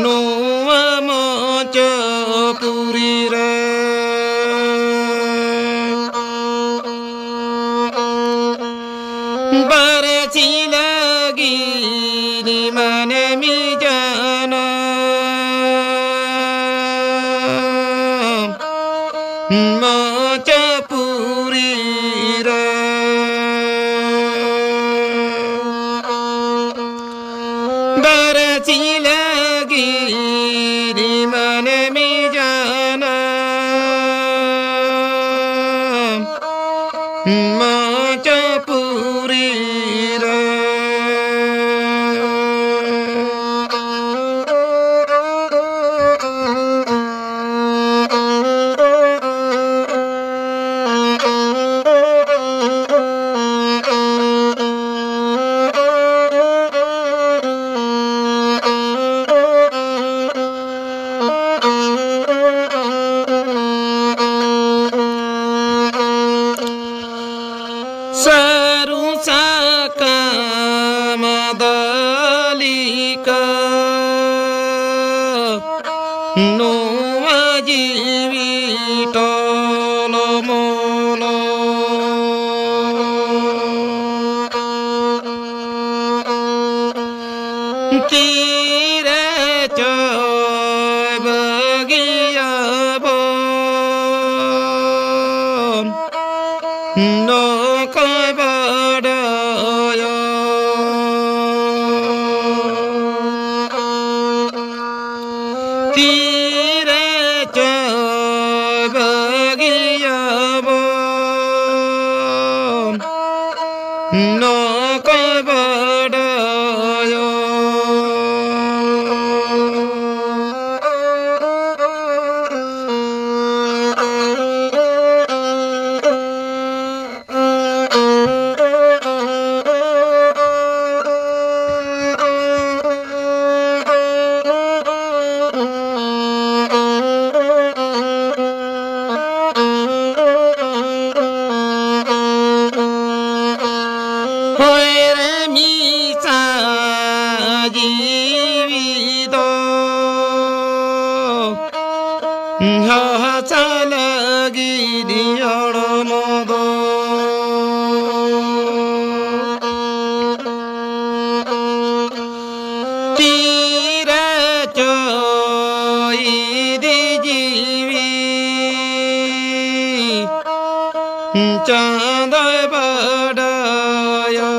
ᱱᱚᱣᱟ ᱢᱚᱧᱪᱚᱯᱩᱨᱤ ᱨᱮ ᱵᱟᱨᱪᱤ ᱞᱟᱹᱜᱤᱫ ᱢᱟᱹᱱᱢᱤ ᱡᱟᱱᱟᱢ ᱢᱚᱧᱪᱚᱯᱩᱨᱤ ᱨᱮ᱾ ᱱᱚᱣᱟ ᱡᱤᱣᱤ ᱴᱚᱞᱚᱢᱚᱞᱚ ᱛᱤᱨᱮ ᱪᱚᱭ ᱵᱟᱹᱜᱤᱭᱟᱵᱚᱱ, ᱱᱚᱠᱚᱭ ᱵᱟᱰᱟᱭᱟ᱾ ᱛᱤᱨᱮ ᱪᱚ ᱵᱟᱹᱜᱤᱭᱟᱵᱚᱱ, ᱱᱚᱠᱚᱭ ᱵᱟᱰᱟᱭᱟ᱾ ᱦᱳᱭ ᱨᱮ ᱢᱤᱫ ᱥᱟᱭ ᱡᱤᱣᱤ ᱫᱚ ᱦᱟᱥᱟ ᱞᱟᱹᱜᱤᱫ ᱦᱚᱲᱢᱚ ᱫᱚ ᱛᱤᱨᱮ ᱪᱚ ᱤᱫᱤ ᱡᱤᱣᱤ ᱪᱟᱸᱫᱚᱭ ᱵᱟᱰᱟᱭᱟ᱾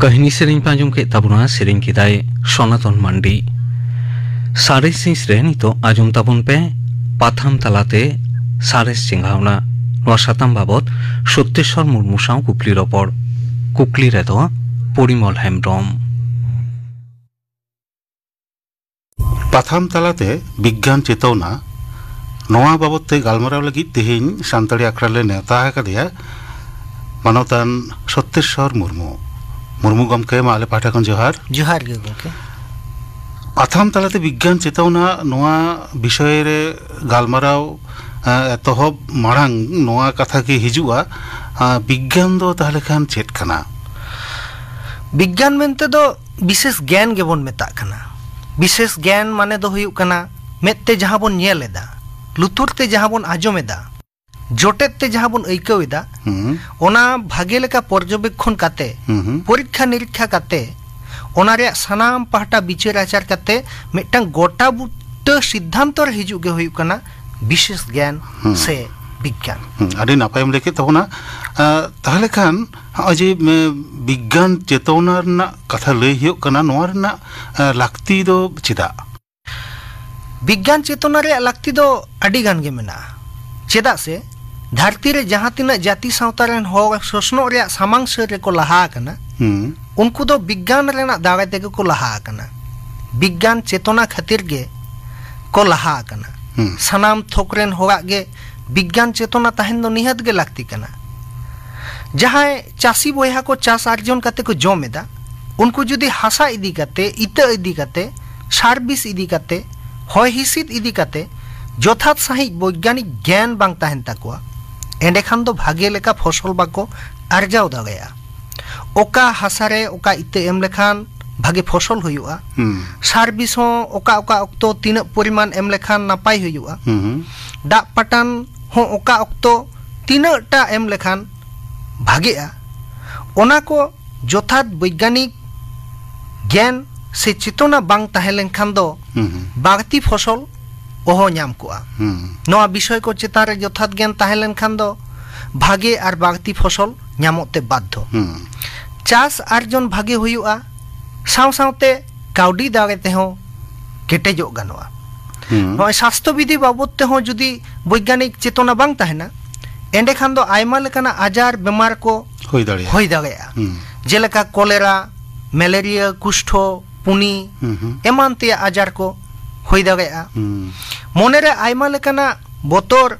ᱠᱟᱹᱦᱱᱤ ᱥᱮᱨᱮᱧ ᱯᱮ ᱟᱸᱡᱚᱢ ᱠᱮᱫ ᱛᱟᱵᱚᱱᱟ, ᱥᱮᱨᱮᱧ ᱠᱮᱫᱟᱭ ᱥᱚᱱᱟᱛᱚᱱ ᱢᱟᱱᱰᱤ᱾ ᱥᱟᱬᱮᱥ ᱥᱤᱥ ᱨᱮ ᱱᱤᱛᱚᱜ ᱟᱸᱡᱚᱢ ᱛᱟᱵᱚᱱ ᱯᱮ ᱯᱟᱛᱷᱟᱢ ᱛᱟᱞᱟᱛᱮ ᱥᱟᱬᱮᱥ ᱪᱮᱸᱜᱷᱟᱣᱱᱟ᱾ ᱱᱚᱣᱟ ᱥᱟᱛᱟᱢ ᱵᱟᱵᱚᱛ ᱥᱚᱛᱭᱮᱥᱣᱚᱨ ᱢᱩᱨᱢᱩ ᱥᱟᱶ ᱠᱩᱠᱞᱤ ᱨᱚᱯᱚᱲ᱾ ᱠᱩᱠᱞᱤ ᱨᱮᱫᱚ ᱯᱚᱨᱤᱢᱚᱞ ᱦᱮᱢᱵᱽᱨᱚᱢ᱾ ᱯᱟᱛᱷᱟᱢ ᱛᱟᱞᱟᱛᱮ ᱵᱤᱜᱽᱜᱟᱱ ᱪᱮᱛᱟᱣᱱᱟ, ᱱᱚᱣᱟ ᱵᱟᱵᱚᱛ ᱛᱮ ᱜᱟᱞᱢᱟᱨᱟᱣ ᱞᱟᱹᱜᱤᱫ ᱛᱮᱦᱮᱧ ᱥᱟᱱᱛᱟᱲᱤ ᱟᱠᱷᱲᱟ ᱞᱮ ᱱᱮᱣᱛᱟ ᱟᱠᱟᱫᱮᱭᱟ ᱢᱟᱱᱚᱛᱟᱱ ᱥᱚᱛᱭᱮᱥᱣᱚᱨ ᱢᱩᱨᱢᱩ᱾ ᱢᱩᱨᱢᱩ ᱜᱚᱢᱠᱮ, ᱢᱟ ᱟᱞᱮ ᱯᱟᱦᱴᱟ ᱠᱷᱚᱱ ᱡᱚᱦᱟᱨ᱾ ᱡᱚᱦᱟᱨ ᱜᱮ ᱜᱚᱢᱠᱮ᱾ ᱯᱟᱛᱷᱟᱢ ᱛᱟᱞᱟᱛᱮ ᱵᱤᱜᱽᱜᱟᱱ ᱪᱮᱛᱟᱣᱱᱟ, ᱱᱚᱣᱟ ᱵᱤᱥᱚᱭ ᱨᱮ ᱜᱟᱞᱢᱟᱨᱟᱣ, ᱮ, ᱮᱛᱚᱦᱚᱵ ᱢᱟᱲᱟᱝ ᱱᱚᱣᱟ ᱠᱟᱛᱷᱟ ᱜᱮ ᱦᱤᱡᱩᱜᱼᱟ, ᱟ, ᱵᱤᱜᱽᱜᱟᱱ ᱫᱚ ᱛᱟᱦᱞᱮ ᱠᱷᱟᱱ ᱪᱮᱫ ᱠᱟᱱᱟ? ᱵᱤᱜᱽᱜᱟᱱ ᱢᱮᱱᱛᱮ ᱫᱚ ᱵᱤᱥᱮᱥ ᱜᱮᱭᱟᱱ ᱜᱮᱵᱚᱱ ᱢᱮᱛᱟᱜ ᱠᱟᱱᱟ᱾ ᱵᱤᱥᱮᱥ ᱜᱮᱭᱟᱱ ᱢᱟᱱᱮ ᱫᱚ ᱦᱩᱭᱩᱜ ᱠᱟᱱᱟ, ᱢᱮᱫ ᱛᱮ ᱡᱟᱦᱟᱸ ᱵᱚᱱ ᱧᱮᱞ ᱮᱫᱟ, ᱞᱩᱛᱩᱨ ᱛᱮ ᱡᱟᱦᱟᱸ ᱵᱚᱱ ᱟᱸᱡᱚᱢ ᱮᱫᱟ, ᱡᱚᱴᱮᱫ ᱛᱮ ᱡᱟᱦᱟᱸ ᱵᱚᱱ ᱟᱹᱭᱠᱟᱹᱣ ᱮᱫᱟ, ᱦᱩᱸ᱾ ᱚᱱᱟ ᱵᱷᱟᱜᱮ ᱞᱮᱠᱟ ᱯᱚᱨᱡᱚᱵᱮᱠᱠᱷᱚᱱ ᱠᱟᱛᱮ, ᱦᱩᱸ, ᱦᱩᱸ᱾ ᱯᱚᱨᱤᱠᱠᱷᱟ ᱱᱤᱨᱤᱠᱠᱷᱟ ᱠᱟᱛᱮ, ᱚᱱᱟ ᱨᱮᱭᱟᱜ ᱥᱟᱱᱟᱢ ᱯᱟᱦᱴᱟ ᱵᱤᱪᱟᱹᱨ ᱟᱪᱟᱨ ᱠᱟᱛᱮ ᱢᱤᱫᱴᱟᱝ ᱜᱚᱴᱟ ᱵᱩᱴᱟᱹ ᱥᱤᱫᱽᱫᱷᱟᱱᱛᱚ ᱨᱮ ᱦᱤᱡᱩᱜ ᱜᱮ ᱦᱩᱭᱩᱜ ᱠᱟᱱᱟ ᱵᱤᱥᱮᱥ ᱜᱮᱭᱟᱱ ᱦᱩᱸ᱾ ᱥᱮ ᱵᱤᱜᱽᱜᱟᱱ᱾ ᱦᱩᱸ, ᱟᱹᱰᱤ ᱱᱟᱯᱟᱭᱮᱢ ᱞᱟᱹᱭ ᱠᱮᱫ ᱛᱟᱵᱚᱱᱟ᱾ ᱟᱸ, ᱛᱟᱦᱚᱞᱮ ᱠᱷᱟᱱ ᱱᱚᱜᱼᱚᱭ ᱡᱮ, ᱢᱮ, ᱵᱤᱜᱽᱜᱟᱱ ᱪᱮᱛᱚᱱᱟ ᱨᱮᱱᱟᱜ ᱠᱟᱛᱷᱟ ᱞᱟᱹᱭ ᱦᱩᱭᱩᱜ ᱠᱟᱱᱟ, ᱱᱚᱣᱟ ᱨᱮᱱᱟᱜ, ᱟᱸ, ᱞᱟᱹᱠᱛᱤ ᱫᱚ ᱪᱮᱫᱟᱜ? ᱵᱤᱜᱽᱜᱟᱱ ᱪᱮᱛᱚᱱᱟ ᱨᱮᱭᱟᱜ ᱞᱟᱹᱠᱛᱤ ᱫᱚ ᱟᱹᱰᱤ ᱜᱟᱱ ᱜᱮ ᱢᱮᱱᱟᱜᱼᱟ᱾ ᱪᱮᱫᱟᱜ ᱥᱮ ᱫᱷᱟᱹᱨᱛᱤ ᱨᱮ ᱡᱟᱦᱟᱸ ᱛᱤᱱᱟᱹᱜ ᱡᱟᱹᱛᱤ ᱥᱟᱶᱛᱟ ᱨᱮᱱ ᱦᱚᱲ ᱥᱚᱥᱱᱚᱜ ᱨᱮᱭᱟᱜ ᱥᱟᱢᱟᱝ ᱥᱟᱹᱨ ᱨᱮᱠᱚ ᱞᱟᱦᱟ ᱟᱠᱟᱱᱟ, ᱦᱩᱸ᱾ ᱩᱱᱠᱩ ᱫᱚ ᱵᱤᱜᱽᱜᱟᱱ ᱨᱮᱱᱟᱜ ᱫᱟᱲᱮ ᱛᱮᱜᱮ ᱠᱚ ᱞᱟᱦᱟ ᱟᱠᱟᱱᱟ᱾ ᱵᱤᱜᱽᱜᱟᱱ ᱪᱮᱛᱚᱱᱟ ᱠᱷᱟᱹᱛᱤᱨ ᱜᱮ ᱠᱚ ᱞᱟᱦᱟ ᱟᱠᱟᱱᱟ᱾ ᱦᱩᱸ᱾ ᱥᱟᱱᱟᱢ ᱛᱷᱚᱠ ᱨᱮᱱ ᱦᱚᱲᱟᱜ ᱜᱮ ᱵᱤᱜᱽᱜᱟᱱ ᱪᱮᱛᱚᱱᱟ ᱛᱟᱦᱮᱱ ᱫᱚ ᱱᱤᱦᱟᱹᱛ ᱜᱮ ᱞᱟᱹᱠᱛᱤ ᱠᱟᱱᱟ᱾ ᱡᱟᱦᱟᱸᱭ ᱪᱟᱹᱥᱤ ᱵᱚᱭᱦᱟ ᱠᱚ ᱪᱟᱥ ᱟᱨᱡᱚᱱ ᱠᱟᱛᱮ ᱠᱚ ᱡᱚᱢ ᱮᱫᱟ, ᱩᱱᱠᱩ ᱡᱩᱫᱤ ᱦᱟᱥᱟ ᱤᱫᱤ ᱠᱟᱛᱮ, ᱤᱛᱟᱹ ᱤᱫᱤ ᱠᱟᱛᱮ, ᱥᱟᱨ ᱵᱤᱥ ᱤᱫᱤ ᱠᱟᱛᱮ, ᱦᱚᱭ ᱦᱤᱸᱥᱤᱫ ᱤᱫᱤ ᱠᱟᱛᱮ ᱡᱚᱛᱷᱟᱛ ᱥᱟᱺᱦᱤᱡ ᱵᱳᱭᱜᱟᱱᱤᱠ ᱜᱮᱭᱟᱱ ᱵᱟᱝ ᱛᱟᱦᱮᱱ ᱛᱟᱠᱚᱣᱟ, ᱮᱸᱰᱮᱠᱷᱟᱱ ᱫᱚ ᱵᱷᱟᱜᱮ ᱞᱮᱠᱟ ᱯᱷᱚᱥᱚᱞ ᱵᱟᱠᱚ ᱟᱨᱡᱟᱣ ᱫᱟᱲᱮᱭᱟᱜᱼᱟ᱾ ᱚᱠᱟ ᱦᱟᱥᱟ ᱨᱮ ᱚᱠᱟ ᱤᱛᱟᱹ ᱮᱢ ᱞᱮᱠᱷᱟᱱ ᱵᱷᱟᱜᱮ ᱯᱷᱚᱥᱚᱞ ᱦᱩᱭᱩᱜᱼᱟ, ᱦᱩᱸ᱾ ᱥᱟᱨ ᱵᱤᱥ ᱦᱚᱸ ᱚᱠᱟ ᱚᱠᱟ ᱚᱠᱛᱚ ᱛᱤᱱᱟᱹᱜ ᱯᱚᱨᱤᱢᱟᱱ ᱮᱢ ᱞᱮᱠᱷᱟᱱ ᱱᱟᱯᱟᱭ ᱦᱩᱭᱩᱜᱼᱟ, ᱦᱩᱸ, ᱦᱩᱸ᱾ ᱫᱟᱜ ᱯᱟᱴᱟᱱ ᱦᱚᱸ ᱚᱠᱟ ᱚᱠᱛᱚ ᱛᱤᱱᱟᱹᱜ ᱴᱟ ᱮᱢ ᱞᱮᱠᱷᱟᱱ ᱵᱷᱟᱜᱮᱜᱼᱟ, ᱚᱱᱟ ᱠᱚ ᱡᱚᱛᱷᱟᱛ ᱵᱳᱭᱜᱟᱱᱤᱠ ᱜᱮᱭᱟᱱ ᱥᱮ ᱪᱮᱛᱚᱱᱟ ᱵᱟᱝ ᱛᱟᱦᱮᱸ ᱞᱮᱱᱠᱷᱟᱱ ᱫᱚ ᱦᱩᱸ, ᱦᱩᱸ᱾ ᱵᱟᱹᱲᱛᱤ ᱯᱷᱚᱥᱚᱞ ᱚᱦᱚ ᱧᱟᱢ ᱠᱚᱜᱼᱟ᱾ ᱦᱩᱸ᱾ ᱱᱚᱣᱟ ᱵᱤᱥᱚᱭ ᱠᱚ ᱪᱮᱛᱟᱱ ᱨᱮ ᱡᱚᱛᱷᱟᱛ ᱜᱮᱭᱟᱱ ᱛᱟᱦᱮᱸ ᱞᱮᱱᱠᱷᱟᱱ ᱫᱚ ᱵᱷᱟᱜᱮ ᱟᱨ ᱵᱟᱹᱲᱛᱤ ᱯᱷᱚᱥᱚᱞ ᱧᱟᱢᱚᱜ ᱛᱮ ᱵᱟᱫᱽᱫᱷᱚ᱾ ᱦᱩᱸ᱾ ᱪᱟᱥ ᱟᱨᱡᱚᱱ ᱵᱷᱟᱜᱮ ᱦᱩᱭᱩᱜᱼᱟ, ᱥᱟᱶ ᱥᱟᱶᱛᱮ ᱠᱟᱹᱣᱰᱤ ᱫᱟᱲᱮ ᱛᱮᱦᱚᱸ ᱠᱮᱴᱮᱡᱚᱜ ᱜᱟᱱᱚᱜᱼᱟ᱾ ᱦᱩᱸ᱾ ᱱᱚᱜᱼᱚᱭ ᱥᱟᱥᱛᱷᱚ ᱵᱤᱫᱷᱤ ᱵᱟᱵᱚᱫ ᱛᱮᱦᱚᱸ ᱡᱩᱫᱤ ᱵᱳᱭᱜᱟᱱᱤᱠ ᱪᱮᱛᱚᱱᱟ ᱵᱟᱝ ᱛᱟᱦᱮᱱᱟ, ᱮᱸᱰᱮᱠᱷᱟᱱ ᱫᱚ ᱟᱭᱢᱟ ᱞᱮᱠᱟᱱᱟᱜ ᱟᱡᱟᱨ ᱵᱮᱢᱟᱨ ᱠᱚ ᱦᱩᱭ ᱫᱟᱲᱮᱭᱟᱜᱼᱟ᱾ ᱦᱩᱭ ᱫᱟᱲᱮᱭᱟᱜᱼᱟ᱾ ᱦᱩᱸ᱾ ᱡᱮᱞᱮᱠᱟ ᱠᱚᱞᱮᱨᱟ, ᱢᱮᱞᱮᱨᱤᱭᱟ, ᱠᱩᱥᱴᱷᱚ, ᱯᱩᱱᱤ, ᱦᱩᱸ, ᱦᱩᱸ᱾ ᱮᱢᱟᱱ ᱛᱮᱭᱟᱜ ᱟᱡᱟᱨ ᱠᱚ ᱦᱩᱭ ᱫᱟᱲᱮᱭᱟᱜᱼᱟ᱾ ᱦᱩᱸ᱾ ᱢᱚᱱᱮᱨᱮ ᱟᱭᱢᱟ ᱞᱮᱠᱟᱱᱟᱜ ᱵᱚᱛᱚᱨ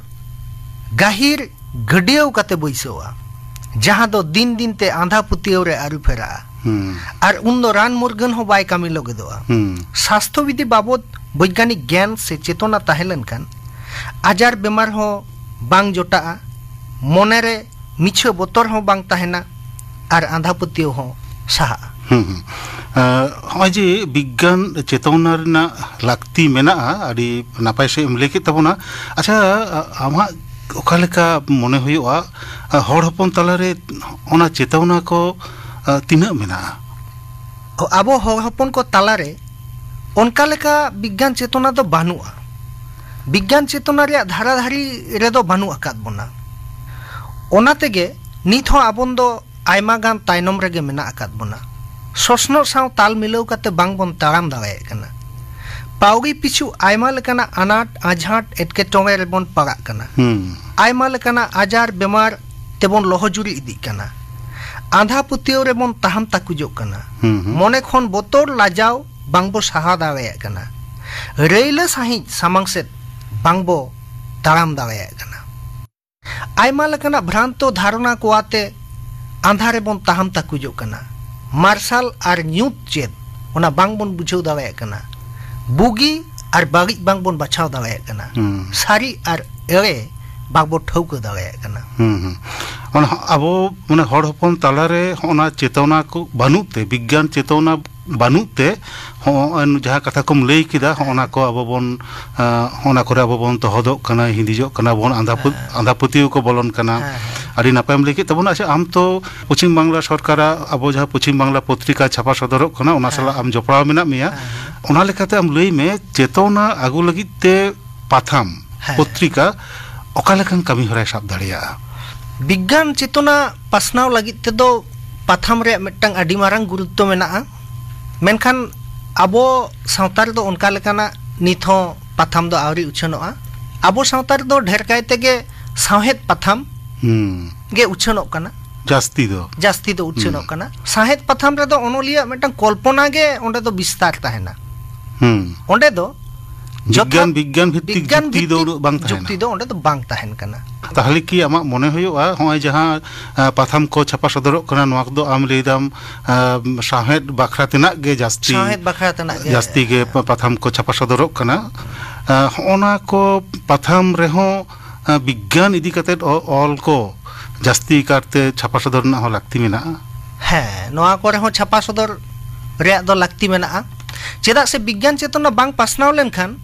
ᱜᱟᱹᱦᱤᱨ ᱜᱟᱹᱰᱭᱟᱹᱣ ᱠᱟᱛᱮ ᱵᱟᱹᱭᱥᱟᱹᱣᱟ, ᱡᱟᱦᱟᱸ ᱫᱚ ᱫᱤᱱ ᱫᱤᱱ ᱛᱮ ᱟᱸᱫᱷᱟ ᱯᱟᱹᱛᱭᱟᱹᱣ ᱨᱮ ᱟᱹᱨᱩ ᱯᱷᱮᱨᱟᱜᱼᱟ᱾ ᱦᱩᱸ᱾ ᱟᱨ ᱩᱱᱫᱚ ᱨᱟᱱ ᱢᱩᱨᱜᱟᱹᱱ ᱦᱚᱸ ᱵᱟᱭ ᱠᱟᱹᱢᱤ ᱞᱟᱹᱜᱤᱫᱚᱜᱼᱟ᱾ ᱦᱩᱸ᱾ ᱥᱟᱥᱛᱷᱚ ᱵᱤᱫᱷᱤ ᱵᱟᱵᱚᱫ ᱵᱳᱭᱜᱟᱱᱤᱠ ᱜᱮᱭᱟᱱ ᱥᱮ ᱪᱮᱛᱚᱱᱟ ᱛᱟᱦᱮᱸ ᱞᱮᱱᱠᱷᱟᱱ ᱟᱡᱟᱨ ᱵᱮᱢᱟᱨ ᱦᱚᱸ ᱵᱟᱝ ᱡᱚᱴᱟᱜᱼᱟ, ᱢᱚᱱᱮᱨᱮ ᱢᱤᱪᱷᱟᱹ ᱵᱚᱛᱚᱨ ᱦᱚᱸ ᱵᱟᱝ ᱛᱟᱦᱮᱱᱟ ᱟᱨ ᱟᱸᱫᱷᱟ ᱯᱟᱹᱛᱭᱟᱹᱣ ᱦᱚᱸ ᱥᱟᱦᱟᱜᱼᱟ᱾ ᱦᱩᱸ, ᱦᱩᱸ᱾ ᱟᱸ, ᱱᱚᱜᱼᱚᱭ ᱡᱮ ᱵᱤᱜᱽᱜᱟᱱ ᱪᱮᱛᱚᱱᱟ ᱨᱮᱱᱟᱜ ᱞᱟᱹᱠᱛᱤ ᱢᱮᱱᱟᱜᱼᱟ, ᱟᱹᱰᱤ ᱱᱟᱯᱟᱭ ᱥᱟᱺᱦᱤᱡ ᱮᱢ ᱞᱟᱹᱭ ᱠᱮᱫ ᱛᱟᱵᱚᱱᱟ᱾ ᱟᱪᱪᱷᱟ, ᱟ-, ᱟᱢᱟᱜ ᱚᱠᱟ ᱞᱮᱠᱟ ᱢᱚᱱᱮ ᱦᱩᱭᱩᱜᱼᱟ, ᱟ, ᱦᱚᱲ ᱦᱚᱯᱚᱱ ᱛᱟᱞᱟᱨᱮ ᱚᱱᱟ ᱪᱮᱛᱚᱱᱟ ᱠᱚ, ᱟ, ᱛᱤᱱᱟᱹᱜ ᱢᱮᱱᱟᱜᱼᱟ? ᱟᱵᱚ ᱦᱚᱲ ᱦᱚᱯᱚᱱ ᱠᱚ ᱛᱟᱞᱟᱨᱮ ᱚᱱᱠᱟ ᱞᱮᱠᱟ ᱵᱤᱜᱽᱜᱟᱱ ᱪᱮᱛᱚᱱᱟ ᱫᱚ ᱵᱟᱹᱱᱩᱜᱼᱟ᱾ ᱵᱤᱜᱽᱜᱟᱱ ᱪᱮᱛᱚᱱᱟ ᱨᱮᱭᱟᱜ ᱫᱷᱟᱨᱟ ᱫᱷᱟᱹᱨᱤ ᱨᱮᱫᱚ ᱵᱟᱹᱱᱩᱜ ᱟᱠᱟᱫ ᱵᱚᱱᱟ᱾ ᱚᱱᱟ ᱛᱮᱜᱮ ᱱᱤᱛ ᱦᱚᱸ ᱟᱵᱚᱱ ᱫᱚ ᱟᱭᱢᱟ ᱜᱟᱱ ᱛᱟᱭᱱᱚᱢ ᱨᱮᱜᱮ ᱢᱮᱱᱟᱜ ᱟᱠᱟᱫ ᱵᱚᱱᱟ᱾ ᱥᱚᱥᱱᱚᱜ ᱥᱟᱶ ᱛᱟᱞ ᱢᱤᱞᱟᱹᱣ ᱠᱟᱛᱮ ᱵᱟᱝ ᱵᱚᱱ ᱛᱟᱲᱟᱢ ᱫᱟᱲᱮᱭᱟᱜ ᱠᱟᱱᱟ᱾ ᱯᱟᱹᱣᱲᱤ ᱯᱤᱪᱷᱩ ᱟᱭᱢᱟ ᱞᱮᱠᱟᱱᱟᱜ ᱟᱱᱟᱴ, ᱟᱸᱡᱷᱟᱴ, ᱮᱴᱠᱮᱴᱚᱬᱮ ᱨᱮᱵᱚᱱ ᱯᱟᱲᱟᱜ ᱠᱟᱱᱟ᱾ ᱦᱩᱸ᱾ ᱟᱭᱢᱟ ᱞᱮᱠᱟᱱᱟᱜ ᱟᱡᱟᱨ ᱵᱮᱢᱟᱨ ᱛᱮᱵᱚᱱ ᱞᱚᱦᱚᱡᱩᱨᱤ ᱤᱫᱤᱜ ᱠᱟᱱᱟ᱾ ᱟᱸᱫᱷᱟ ᱯᱟᱹᱛᱭᱟᱹᱣ ᱨᱮᱵᱚᱱ ᱛᱟᱦᱟᱢ ᱛᱟᱠᱩᱡᱚᱜ ᱠᱟᱱᱟ᱾ ᱦᱩᱸ, ᱦᱩᱸ᱾ ᱢᱚᱱᱮ ᱠᱷᱚᱱ ᱵᱚᱛᱚᱨ, ᱞᱟᱡᱟᱣ ᱵᱟᱝᱵᱚ ᱥᱟᱦᱟ ᱫᱟᱲᱮᱭᱟᱜ ᱠᱟᱱᱟ᱾ ᱨᱟᱹᱭᱞᱟᱹ ᱥᱟᱺᱦᱤᱡ ᱥᱟᱢᱟᱝ ᱥᱮᱫ ᱵᱟᱝᱵᱚ ᱛᱟᱲᱟᱢ ᱫᱟᱲᱮᱭᱟᱜ ᱠᱟᱱᱟ᱾ ᱟᱭᱢᱟ ᱞᱮᱠᱟᱱᱟᱜ ᱵᱷᱨᱟᱱᱛᱚ ᱫᱷᱟᱨᱚᱱᱟ ᱠᱚ ᱟᱛᱮ ᱟᱸᱫᱷᱟ ᱨᱮᱵᱚᱱ ᱛᱟᱦᱟᱢ ᱛᱟᱠᱩᱡᱚᱜ ᱠᱟᱱᱟ᱾ ᱢᱟᱨᱥᱟᱞ ᱟᱨ ᱧᱩᱛ ᱪᱮᱫ, ᱚᱱᱟ ᱵᱟᱝᱵᱚᱱ ᱵᱩᱡᱷᱟᱹᱣ ᱫᱟᱲᱮᱭᱟᱜ ᱠᱟᱱᱟ᱾ ᱵᱩᱜᱤ ᱟᱨ ᱵᱟᱹᱲᱤᱡ ᱵᱟᱝᱵᱚᱱ ᱵᱟᱪᱷᱟᱣ ᱫᱟᱲᱮᱭᱟᱜ ᱠᱟᱱᱟ᱾ ᱦᱩᱸ᱾ ᱥᱟᱹᱨᱤ ᱟᱨ ᱮᱲᱮ ᱵᱟᱝᱵᱚ ᱴᱷᱟᱹᱣᱠᱟᱹ ᱫᱟᱲᱮᱭᱟᱜ ᱠᱟᱱᱟ᱾ ᱦᱩᱸ, ᱦᱩᱸ᱾ ᱚᱱᱟ ᱦᱚᱸ ᱟᱵᱚ, ᱢᱟᱱᱮ, ᱦᱚᱲ ᱦᱚᱯᱚᱱ ᱛᱟᱞᱟᱨᱮ ᱦᱚᱸᱜᱼᱚᱱᱟ ᱪᱮᱛᱚᱱᱟ ᱠᱚ ᱵᱟᱹᱱᱩᱜ ᱛᱮ, ᱵᱤᱜᱽᱜᱟᱱ ᱪᱮᱛᱚᱱᱟ ᱵᱟᱹᱱᱩᱜ ᱛᱮ, ᱦᱚᱸᱜᱼᱚᱭ ᱡᱟᱦᱟᱸ ᱠᱟᱛᱷᱟ ᱠᱚᱢ ᱞᱟᱹᱭ ᱠᱮᱫᱟ, ᱦᱚᱸᱜᱼᱚᱱᱟ ᱠᱚ ᱟᱵᱚ ᱵᱚᱱ, ᱟᱸ, ᱚᱱᱟ ᱠᱚᱨᱮ ᱟᱵᱚ ᱵᱚᱱ ᱛᱚᱦᱚᱫᱚᱜ ᱠᱟᱱᱟ, ᱦᱤᱸᱫᱤᱡᱚᱜ ᱠᱟᱱᱟ ᱵᱚᱱ, ᱟᱸᱫᱷᱟ ᱯᱟᱹᱛ-, ᱦᱮᱸ᱾ ᱟᱸᱫᱷᱟ ᱯᱟᱹᱛᱭᱟᱹᱣ ᱠᱚ ᱵᱚᱞᱚᱱ ᱠᱟᱱᱟ᱾ ᱦᱮᱸ, ᱦᱮᱸ᱾ ᱟᱹᱰᱤ ᱱᱟᱯᱟᱭᱮᱢ ᱞᱟᱹᱭ ᱠᱮᱫ ᱛᱟᱵᱚᱱᱟ᱾ ᱟᱪᱪᱷᱟ, ᱟᱢ ᱛᱚ ᱯᱚᱪᱷᱤᱢ ᱵᱟᱝᱞᱟ ᱥᱚᱨᱠᱟᱨᱟᱜ, ᱟᱵᱚ ᱡᱟᱦᱟᱸ ᱯᱚᱪᱷᱤᱢ ᱵᱟᱝᱞᱟ ᱯᱚᱛᱨᱤᱠᱟ ᱪᱷᱟᱯᱟ ᱥᱚᱫᱚᱨᱚᱜ ᱠᱟᱱᱟ, ᱚᱱᱟ ᱦᱮᱸ᱾ ᱥᱟᱞᱟᱜ ᱟᱢ ᱡᱚᱯᱲᱟᱣ ᱢᱮᱱᱟᱜ ᱢᱮᱭᱟ᱾ ᱦᱮᱸ, ᱦᱮᱸ᱾ ᱚᱱᱟ ᱞᱮᱠᱟᱛᱮ ᱟᱢ ᱞᱟᱹᱭ ᱢᱮ, ᱪᱮᱛᱚᱱᱟ ᱟᱹᱜᱩ ᱞᱟᱹᱜᱤᱫ ᱛᱮ ᱯᱟᱛᱷᱟᱢ, ᱦᱮᱸ᱾ ᱯᱚᱛᱨᱤᱠᱟ ᱚᱠᱟ ᱞᱮᱠᱟᱱ ᱠᱟᱹᱢᱤ ᱦᱚᱨᱟᱭ ᱥᱟᱵ ᱫᱟᱲᱮᱭᱟᱜᱼᱟ? ᱵᱤᱜᱽᱜᱟᱱ ᱪᱮᱛᱚᱱᱟ ᱯᱟᱥᱱᱟᱣ ᱞᱟᱹᱜᱤᱫ ᱛᱮᱫᱚ ᱯᱟᱛᱷᱟᱢ ᱨᱮᱭᱟᱜ ᱢᱤᱫᱴᱟᱝ ᱟᱹᱰᱤ ᱢᱟᱨᱟᱝ ᱜᱩᱨᱩᱛᱛᱚ ᱢᱮᱱᱟᱜᱼᱟ᱾ ᱢᱮᱱᱠᱷᱟᱱ ᱟᱵᱚ ᱥᱟᱶᱛᱟ ᱨᱮᱫᱚ ᱚᱱᱠᱟ ᱞᱮᱠᱟᱱᱟᱜ ᱱᱤᱛ ᱦᱚᱸ ᱯᱟᱛᱷᱟᱢ ᱫᱚ ᱟᱹᱣᱨᱤ ᱩᱪᱷᱟᱹᱱᱚᱜᱼᱟ᱾ ᱟᱵᱚ ᱥᱟᱶᱛᱟ ᱨᱮᱫᱚ ᱰᱷᱮᱨ ᱠᱟᱭ ᱛᱮᱜᱮ ᱥᱟᱶᱦᱮᱫ ᱯᱟᱛᱷᱟᱢ ᱦᱩᱸ᱾ ᱜᱮ ᱩᱪᱷᱟᱹᱱᱚᱜ ᱠᱟᱱᱟ᱾ ᱡᱟᱹᱥᱛᱤ ᱫᱚ᱾ ᱡᱟᱹᱥᱛᱤ ᱫᱚ ᱩᱪᱷᱟᱹᱱᱚᱜ ᱦᱩᱸ᱾ ᱠᱟᱱᱟ᱾ ᱥᱟᱶᱦᱮᱫ ᱯᱟᱛᱷᱟᱢ ᱨᱮᱫᱚ ᱚᱱᱚᱞᱤᱭᱟᱹ ᱢᱤᱫᱴᱟᱝ ᱠᱚᱞᱯᱚᱱᱟ ᱜᱮ ᱚᱸᱰᱮ ᱫᱚ ᱵᱤᱥᱛᱟᱨ ᱛᱟᱦᱮᱱᱟ᱾ ᱦᱩᱸ᱾ ᱚᱸᱰᱮ ᱫᱚ ᱵᱤᱜᱽᱜᱟᱱ, ᱡᱚᱛᱷᱟᱛ ᱵᱤᱜᱽᱜᱟᱱ ᱵᱷᱤᱛᱛᱤᱠ ᱵᱤᱜᱽᱜᱟᱱ ᱡᱩᱠᱛᱤ ᱫᱚ ᱵᱷᱤᱛᱛᱤᱠ ᱩᱱᱟᱹᱜ ᱵᱟᱝ ᱛᱟᱦᱮᱱᱟ᱾ ᱡᱩᱠᱛᱤ ᱫᱚ ᱚᱸᱰᱮ ᱫᱚ ᱵᱟᱝ ᱛᱟᱦᱮᱱ ᱠᱟᱱᱟ᱾ ᱛᱟᱦᱚᱞᱮ ᱠᱤ ᱟᱢᱟᱜ ᱢᱚᱱᱮ ᱦᱩᱭᱩᱜᱼᱟ, ᱦᱚᱸᱜᱼᱚᱭ ᱡᱟᱦᱟᱸ, ᱟ, ᱯᱟᱛᱷᱟᱢ ᱠᱚ ᱪᱷᱟᱯᱟ ᱥᱚᱫᱚᱨᱚᱜ ᱠᱟᱱᱟ, ᱱᱚᱣᱟ ᱠᱚᱫᱚ ᱟᱢ ᱞᱟᱹᱭ ᱫᱟᱢ, ᱟ, ᱥᱟᱶᱦᱮᱫ ᱵᱟᱠᱷᱨᱟ ᱛᱮᱱᱟᱜ ᱜᱮ ᱡᱟᱹᱥᱛᱤ, ᱥᱟᱶᱦᱮᱫ ᱵᱟᱠᱷᱨᱟ ᱛᱮᱱᱟᱜ ᱜᱮ᱾ ᱡᱟᱹᱥᱛᱤ ᱜᱮ ᱯᱟ-, ᱯᱟᱛᱷᱟᱢ ᱠᱚ ᱪᱷᱟᱯᱟ ᱥᱚᱫᱚᱨᱚᱜ ᱠᱟᱱᱟ᱾ ᱟ, ᱦᱚᱸᱜᱼᱚ ᱱᱟ ᱠᱚ ᱯᱟᱛᱷᱟᱢ ᱨᱮᱦᱚᱸ, ᱟ, ᱵᱤᱜᱽᱜᱟᱱ ᱤᱫᱤ ᱠᱟᱛᱮᱫ ᱚ-, ᱚᱞ ᱠᱚ ᱡᱟᱹᱥᱛᱤ ᱠᱟᱨᱛᱮ ᱪᱷᱟᱯᱟ ᱥᱚᱫᱚᱨ ᱨᱮᱱᱟᱜ ᱦᱚᱸ ᱞᱟᱹᱠᱛᱤ ᱢᱮᱱᱟᱜᱼᱟ᱾ ᱦᱮᱸ, ᱱᱚᱣᱟ ᱠᱚᱨᱮ ᱦᱚᱸ ᱪᱷᱟᱯᱟ ᱥᱚᱫᱚᱨ ᱨᱮᱭᱟᱜ ᱫᱚ ᱞᱟᱹᱠᱛᱤ ᱢᱮᱱᱟᱜᱼᱟ᱾ ᱪᱮᱫᱟᱜ ᱥᱮ ᱵᱤᱜᱽᱜᱟᱱ ᱪᱮᱛᱚᱱᱟ ᱵᱟᱝ ᱯᱟᱥᱱᱟᱣ ᱞᱮᱱᱠᱷᱟᱱ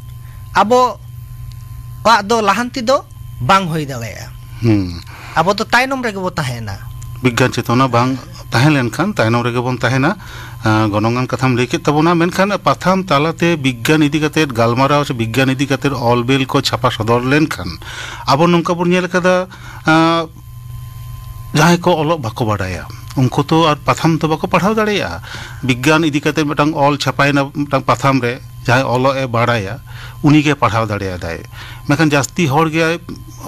ᱟᱵᱚᱣᱟᱜ ᱫᱚ ᱞᱟᱦᱟᱱᱛᱤ ᱫᱚ ᱵᱟᱝ ᱦᱩᱭ ᱫᱟᱲᱮᱭᱟᱜᱼᱟ᱾ ᱦᱩᱸ᱾ ᱟᱵᱚ ᱫᱚ ᱛᱟᱭᱱᱚᱢ ᱨᱮᱜᱮ ᱵᱚ ᱛᱟᱦᱮᱱᱟ᱾ ᱵᱤᱜᱽᱜᱟᱱ ᱪᱮᱛᱚᱱᱟ ᱵᱟᱝ ᱛᱟᱦᱮᱸ ᱞᱮᱱᱠᱷᱟᱱ ᱛᱟᱭᱱᱚᱢ ᱨᱮᱜᱮ ᱵᱚᱱ ᱛᱟᱦᱮᱱᱟ᱾ ᱟᱸ, ᱜᱚᱱᱚᱝᱟᱱ ᱠᱟᱛᱷᱟᱢ ᱞᱟᱹᱭ ᱠᱮᱫ ᱛᱟᱵᱚᱱᱟ, ᱢᱮᱱᱠᱷᱟᱱ ᱯᱟᱛᱷᱟᱢ ᱛᱟᱞᱟᱛᱮ ᱵᱤᱜᱽᱜᱟᱱ ᱤᱫᱤ ᱠᱟᱛᱮᱫ ᱜᱟᱞᱢᱟᱨᱟᱣ ᱥᱮ ᱵᱤᱜᱽᱜᱟᱱ ᱤᱫᱤ ᱠᱟᱛᱮᱫ ᱚᱞ ᱵᱤᱞ ᱠᱚ ᱪᱷᱟᱯᱟ ᱥᱚᱫᱚᱨ ᱞᱮᱱᱠᱷᱟᱱ ᱟᱵᱚ ᱱᱚᱝᱠᱟ ᱵᱚᱱ ᱧᱮᱞ ᱠᱟᱫᱟ, ᱟᱸ, ᱡᱟᱦᱟᱸᱭ ᱠᱚ ᱚᱞᱚᱜ ᱵᱟᱠᱚ ᱵᱟᱰᱟᱭᱟ, ᱩᱱᱠᱩ ᱛᱚ ᱟᱨ ᱯᱟᱛᱷᱟᱢ ᱛᱚ ᱵᱟᱠᱚ ᱯᱟᱲᱦᱟᱣ ᱫᱟᱲᱮᱭᱟᱜᱼᱟ᱾ ᱵᱤᱜᱽᱜᱟᱱ ᱤᱫᱤ ᱠᱟᱛᱮ ᱢᱤᱫᱴᱟᱝ ᱚᱞ ᱪᱷᱟᱯᱟᱭᱮᱱᱟ ᱢᱤᱫᱴᱟᱝ ᱯᱟᱛᱷᱟᱢ ᱨᱮ, ᱡᱟᱦᱟᱸᱭ ᱚᱞᱚᱜ ᱮ ᱵᱟᱲᱟᱭᱟ, ᱩᱱᱤᱜᱮ ᱯᱟᱲᱦᱟᱣ ᱫᱟᱲᱮᱭᱟᱫᱟᱭ᱾ ᱢᱮᱱᱠᱷᱟᱱ ᱡᱟᱹᱥᱛᱤ ᱦᱚᱲ ᱜᱮ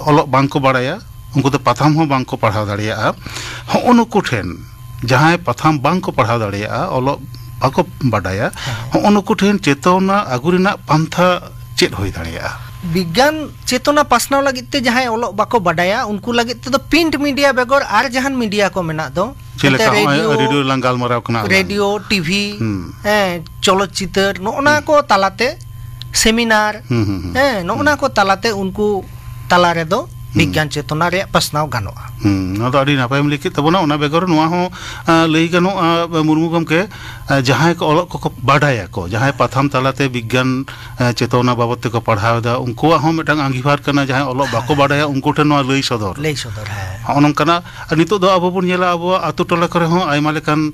ᱚᱞᱚᱜ ᱵᱟᱝᱠᱚ ᱵᱟᱲᱟᱭᱟ, ᱩᱱᱠᱩ ᱫᱚ ᱯᱟᱛᱷᱟᱢ ᱦᱚᱸ ᱵᱟᱝᱠᱚ ᱯᱟᱲᱦᱟᱣ ᱫᱟᱲᱮᱭᱟᱜᱼᱟ᱾ ᱦᱚᱸᱜᱼᱚ ᱱᱩᱠᱩ ᱴᱷᱮᱱ, ᱡᱟᱦᱟᱸᱭ ᱯᱟᱛᱷᱟᱢ ᱵᱟᱝᱠᱚ ᱯᱟᱲᱦᱟᱣ ᱫᱟᱲᱮᱭᱟᱜᱼᱟ, ᱚᱞᱚᱜ ᱵᱟᱠᱚ ᱵᱟᱰᱟᱭᱟ, ᱦᱮᱸ᱾ ᱦᱚᱸᱜᱼᱚ ᱱᱩᱠᱩ ᱴᱷᱮᱱ ᱪᱮᱛᱚᱱᱟ ᱟᱹᱜᱩ ᱨᱮᱱᱟᱜ ᱯᱟᱱᱛᱷᱟ ᱪᱮᱫ ᱦᱩᱭ ᱫᱟᱲᱮᱭᱟᱜᱼᱟ? ᱵᱤᱜᱽᱜᱟᱱ ᱪᱮᱛᱚᱱᱟ ᱯᱟᱥᱱᱟᱣ ᱞᱟᱹᱜᱤᱫ ᱛᱮ ᱡᱟᱦᱟᱸᱭ ᱚᱞᱚᱜ ᱵᱟᱠᱚ ᱵᱟᱰᱟᱭᱟ, ᱩᱱᱠᱩ ᱞᱟᱹᱜᱤᱫ ᱛᱮᱫᱚ ᱯᱨᱤᱱᱴ ᱢᱤᱰᱤᱭᱟ ᱵᱮᱜᱚᱨ ᱟᱨ ᱡᱟᱦᱟᱱ ᱢᱤᱰᱤᱭᱟ ᱠᱚ ᱢᱮᱱᱟᱜ ᱫᱚ, ᱪᱮᱫ ᱮᱱᱛᱮ ᱞᱮᱠᱟ ᱦᱚᱸᱜᱼᱚᱭ ᱨᱮᱰᱤᱭᱳ, ᱨᱮᱰᱤᱭᱳ ᱨᱮᱞᱟᱝ ᱜᱟᱞᱢᱟᱨᱟᱣ ᱠᱟᱱᱟ ᱟᱞᱟᱝ᱾ ᱨᱮᱰᱤᱭᱳ, ᱴᱤᱵᱷᱤ, ᱦᱩᱸ᱾ ᱦᱮᱸ, ᱪᱚᱞᱚᱛ ᱪᱤᱛᱟᱹᱨ, ᱱᱚᱜᱼᱚ ᱱᱟ ᱦᱩᱸ᱾ ᱠᱚ ᱛᱟᱞᱟᱛᱮ, ᱥᱮᱢᱤᱱᱟᱨ, ᱦᱩᱸ, ᱦᱩᱸ, ᱦᱩᱸ᱾ ᱦᱮᱸ, ᱱᱚᱜᱼᱚ ᱱᱟ ᱦᱩᱸ᱾ ᱠᱚ ᱛᱟᱞᱟᱛᱮ ᱩᱱᱠᱩ ᱛᱟᱞᱟ ᱨᱮᱫᱚ ᱦᱩᱸ᱾ ᱵᱤᱜᱽᱜᱟᱱ ᱪᱮᱛᱚᱱᱟ ᱨᱮᱭᱟᱜ ᱯᱟᱥᱱᱟᱣ ᱜᱟᱱᱚᱜᱼᱟ᱾ ᱦᱩᱸ, ᱱᱚᱣᱟ ᱫᱚ ᱟᱹᱰᱤ ᱱᱟᱯᱟᱭᱮᱢ ᱞᱟᱹᱭ ᱠᱮᱫ ᱛᱟᱵᱚᱱᱟ᱾ ᱚᱱᱟ ᱵᱮᱜᱚᱨ ᱱᱚᱣᱟ ᱦᱚᱸ, ᱟᱸ, ᱞᱟᱹᱭ ᱜᱟᱱᱚᱜᱼᱟ, ᱢᱩᱨᱢᱩ ᱜᱚᱢᱠᱮ, ᱟᱸ, ᱡᱟᱦᱟᱸᱭ ᱠᱚ ᱚᱞᱚᱜ ᱠᱚᱠᱚ ᱵᱟᱰᱟᱭᱟᱠᱚ, ᱡᱟᱦᱟᱸᱭ ᱯᱟᱛᱷᱟᱢ ᱛᱟᱞᱟᱛᱮ ᱵᱤᱜᱽᱜᱟᱱ, ᱟᱸ, ᱪᱮᱛᱚᱱᱟ ᱵᱟᱵᱚᱫ ᱛᱮᱠᱚ ᱯᱟᱲᱦᱟᱣ ᱮᱫᱟ, ᱩᱱᱠᱩᱣᱟᱜ ᱦᱚᱸ ᱢᱤᱫᱴᱟᱝ ᱟᱸᱜᱤᱵᱷᱟᱨ ᱠᱟᱱᱟ, ᱡᱟᱦᱟᱸᱭ ᱚᱞᱚᱜ ᱵᱟᱠᱚ ᱦᱮᱸ᱾ ᱵᱟᱰᱟᱭᱟ, ᱩᱱᱠᱩ ᱴᱷᱮᱱ ᱱᱚᱣᱟ ᱞᱟᱹᱭ ᱥᱚᱫᱚᱨ᱾ ᱞᱟᱹᱭ ᱥᱚᱫᱚᱨ, ᱦᱮᱸ᱾ ᱦᱚᱸᱜᱼᱚ ᱱᱚᱝᱠᱟᱱᱟᱜ, ᱟᱨ ᱱᱤᱛᱚᱜ ᱫᱚ ᱟᱵᱚ ᱵᱚᱱ ᱧᱮᱞᱟ, ᱟᱵᱚᱣᱟᱜ ᱟᱛᱳ ᱴᱚᱞᱟ ᱠᱚᱨᱮ ᱦᱚᱸ ᱟᱭᱢᱟ ᱞᱮᱠᱟᱱ,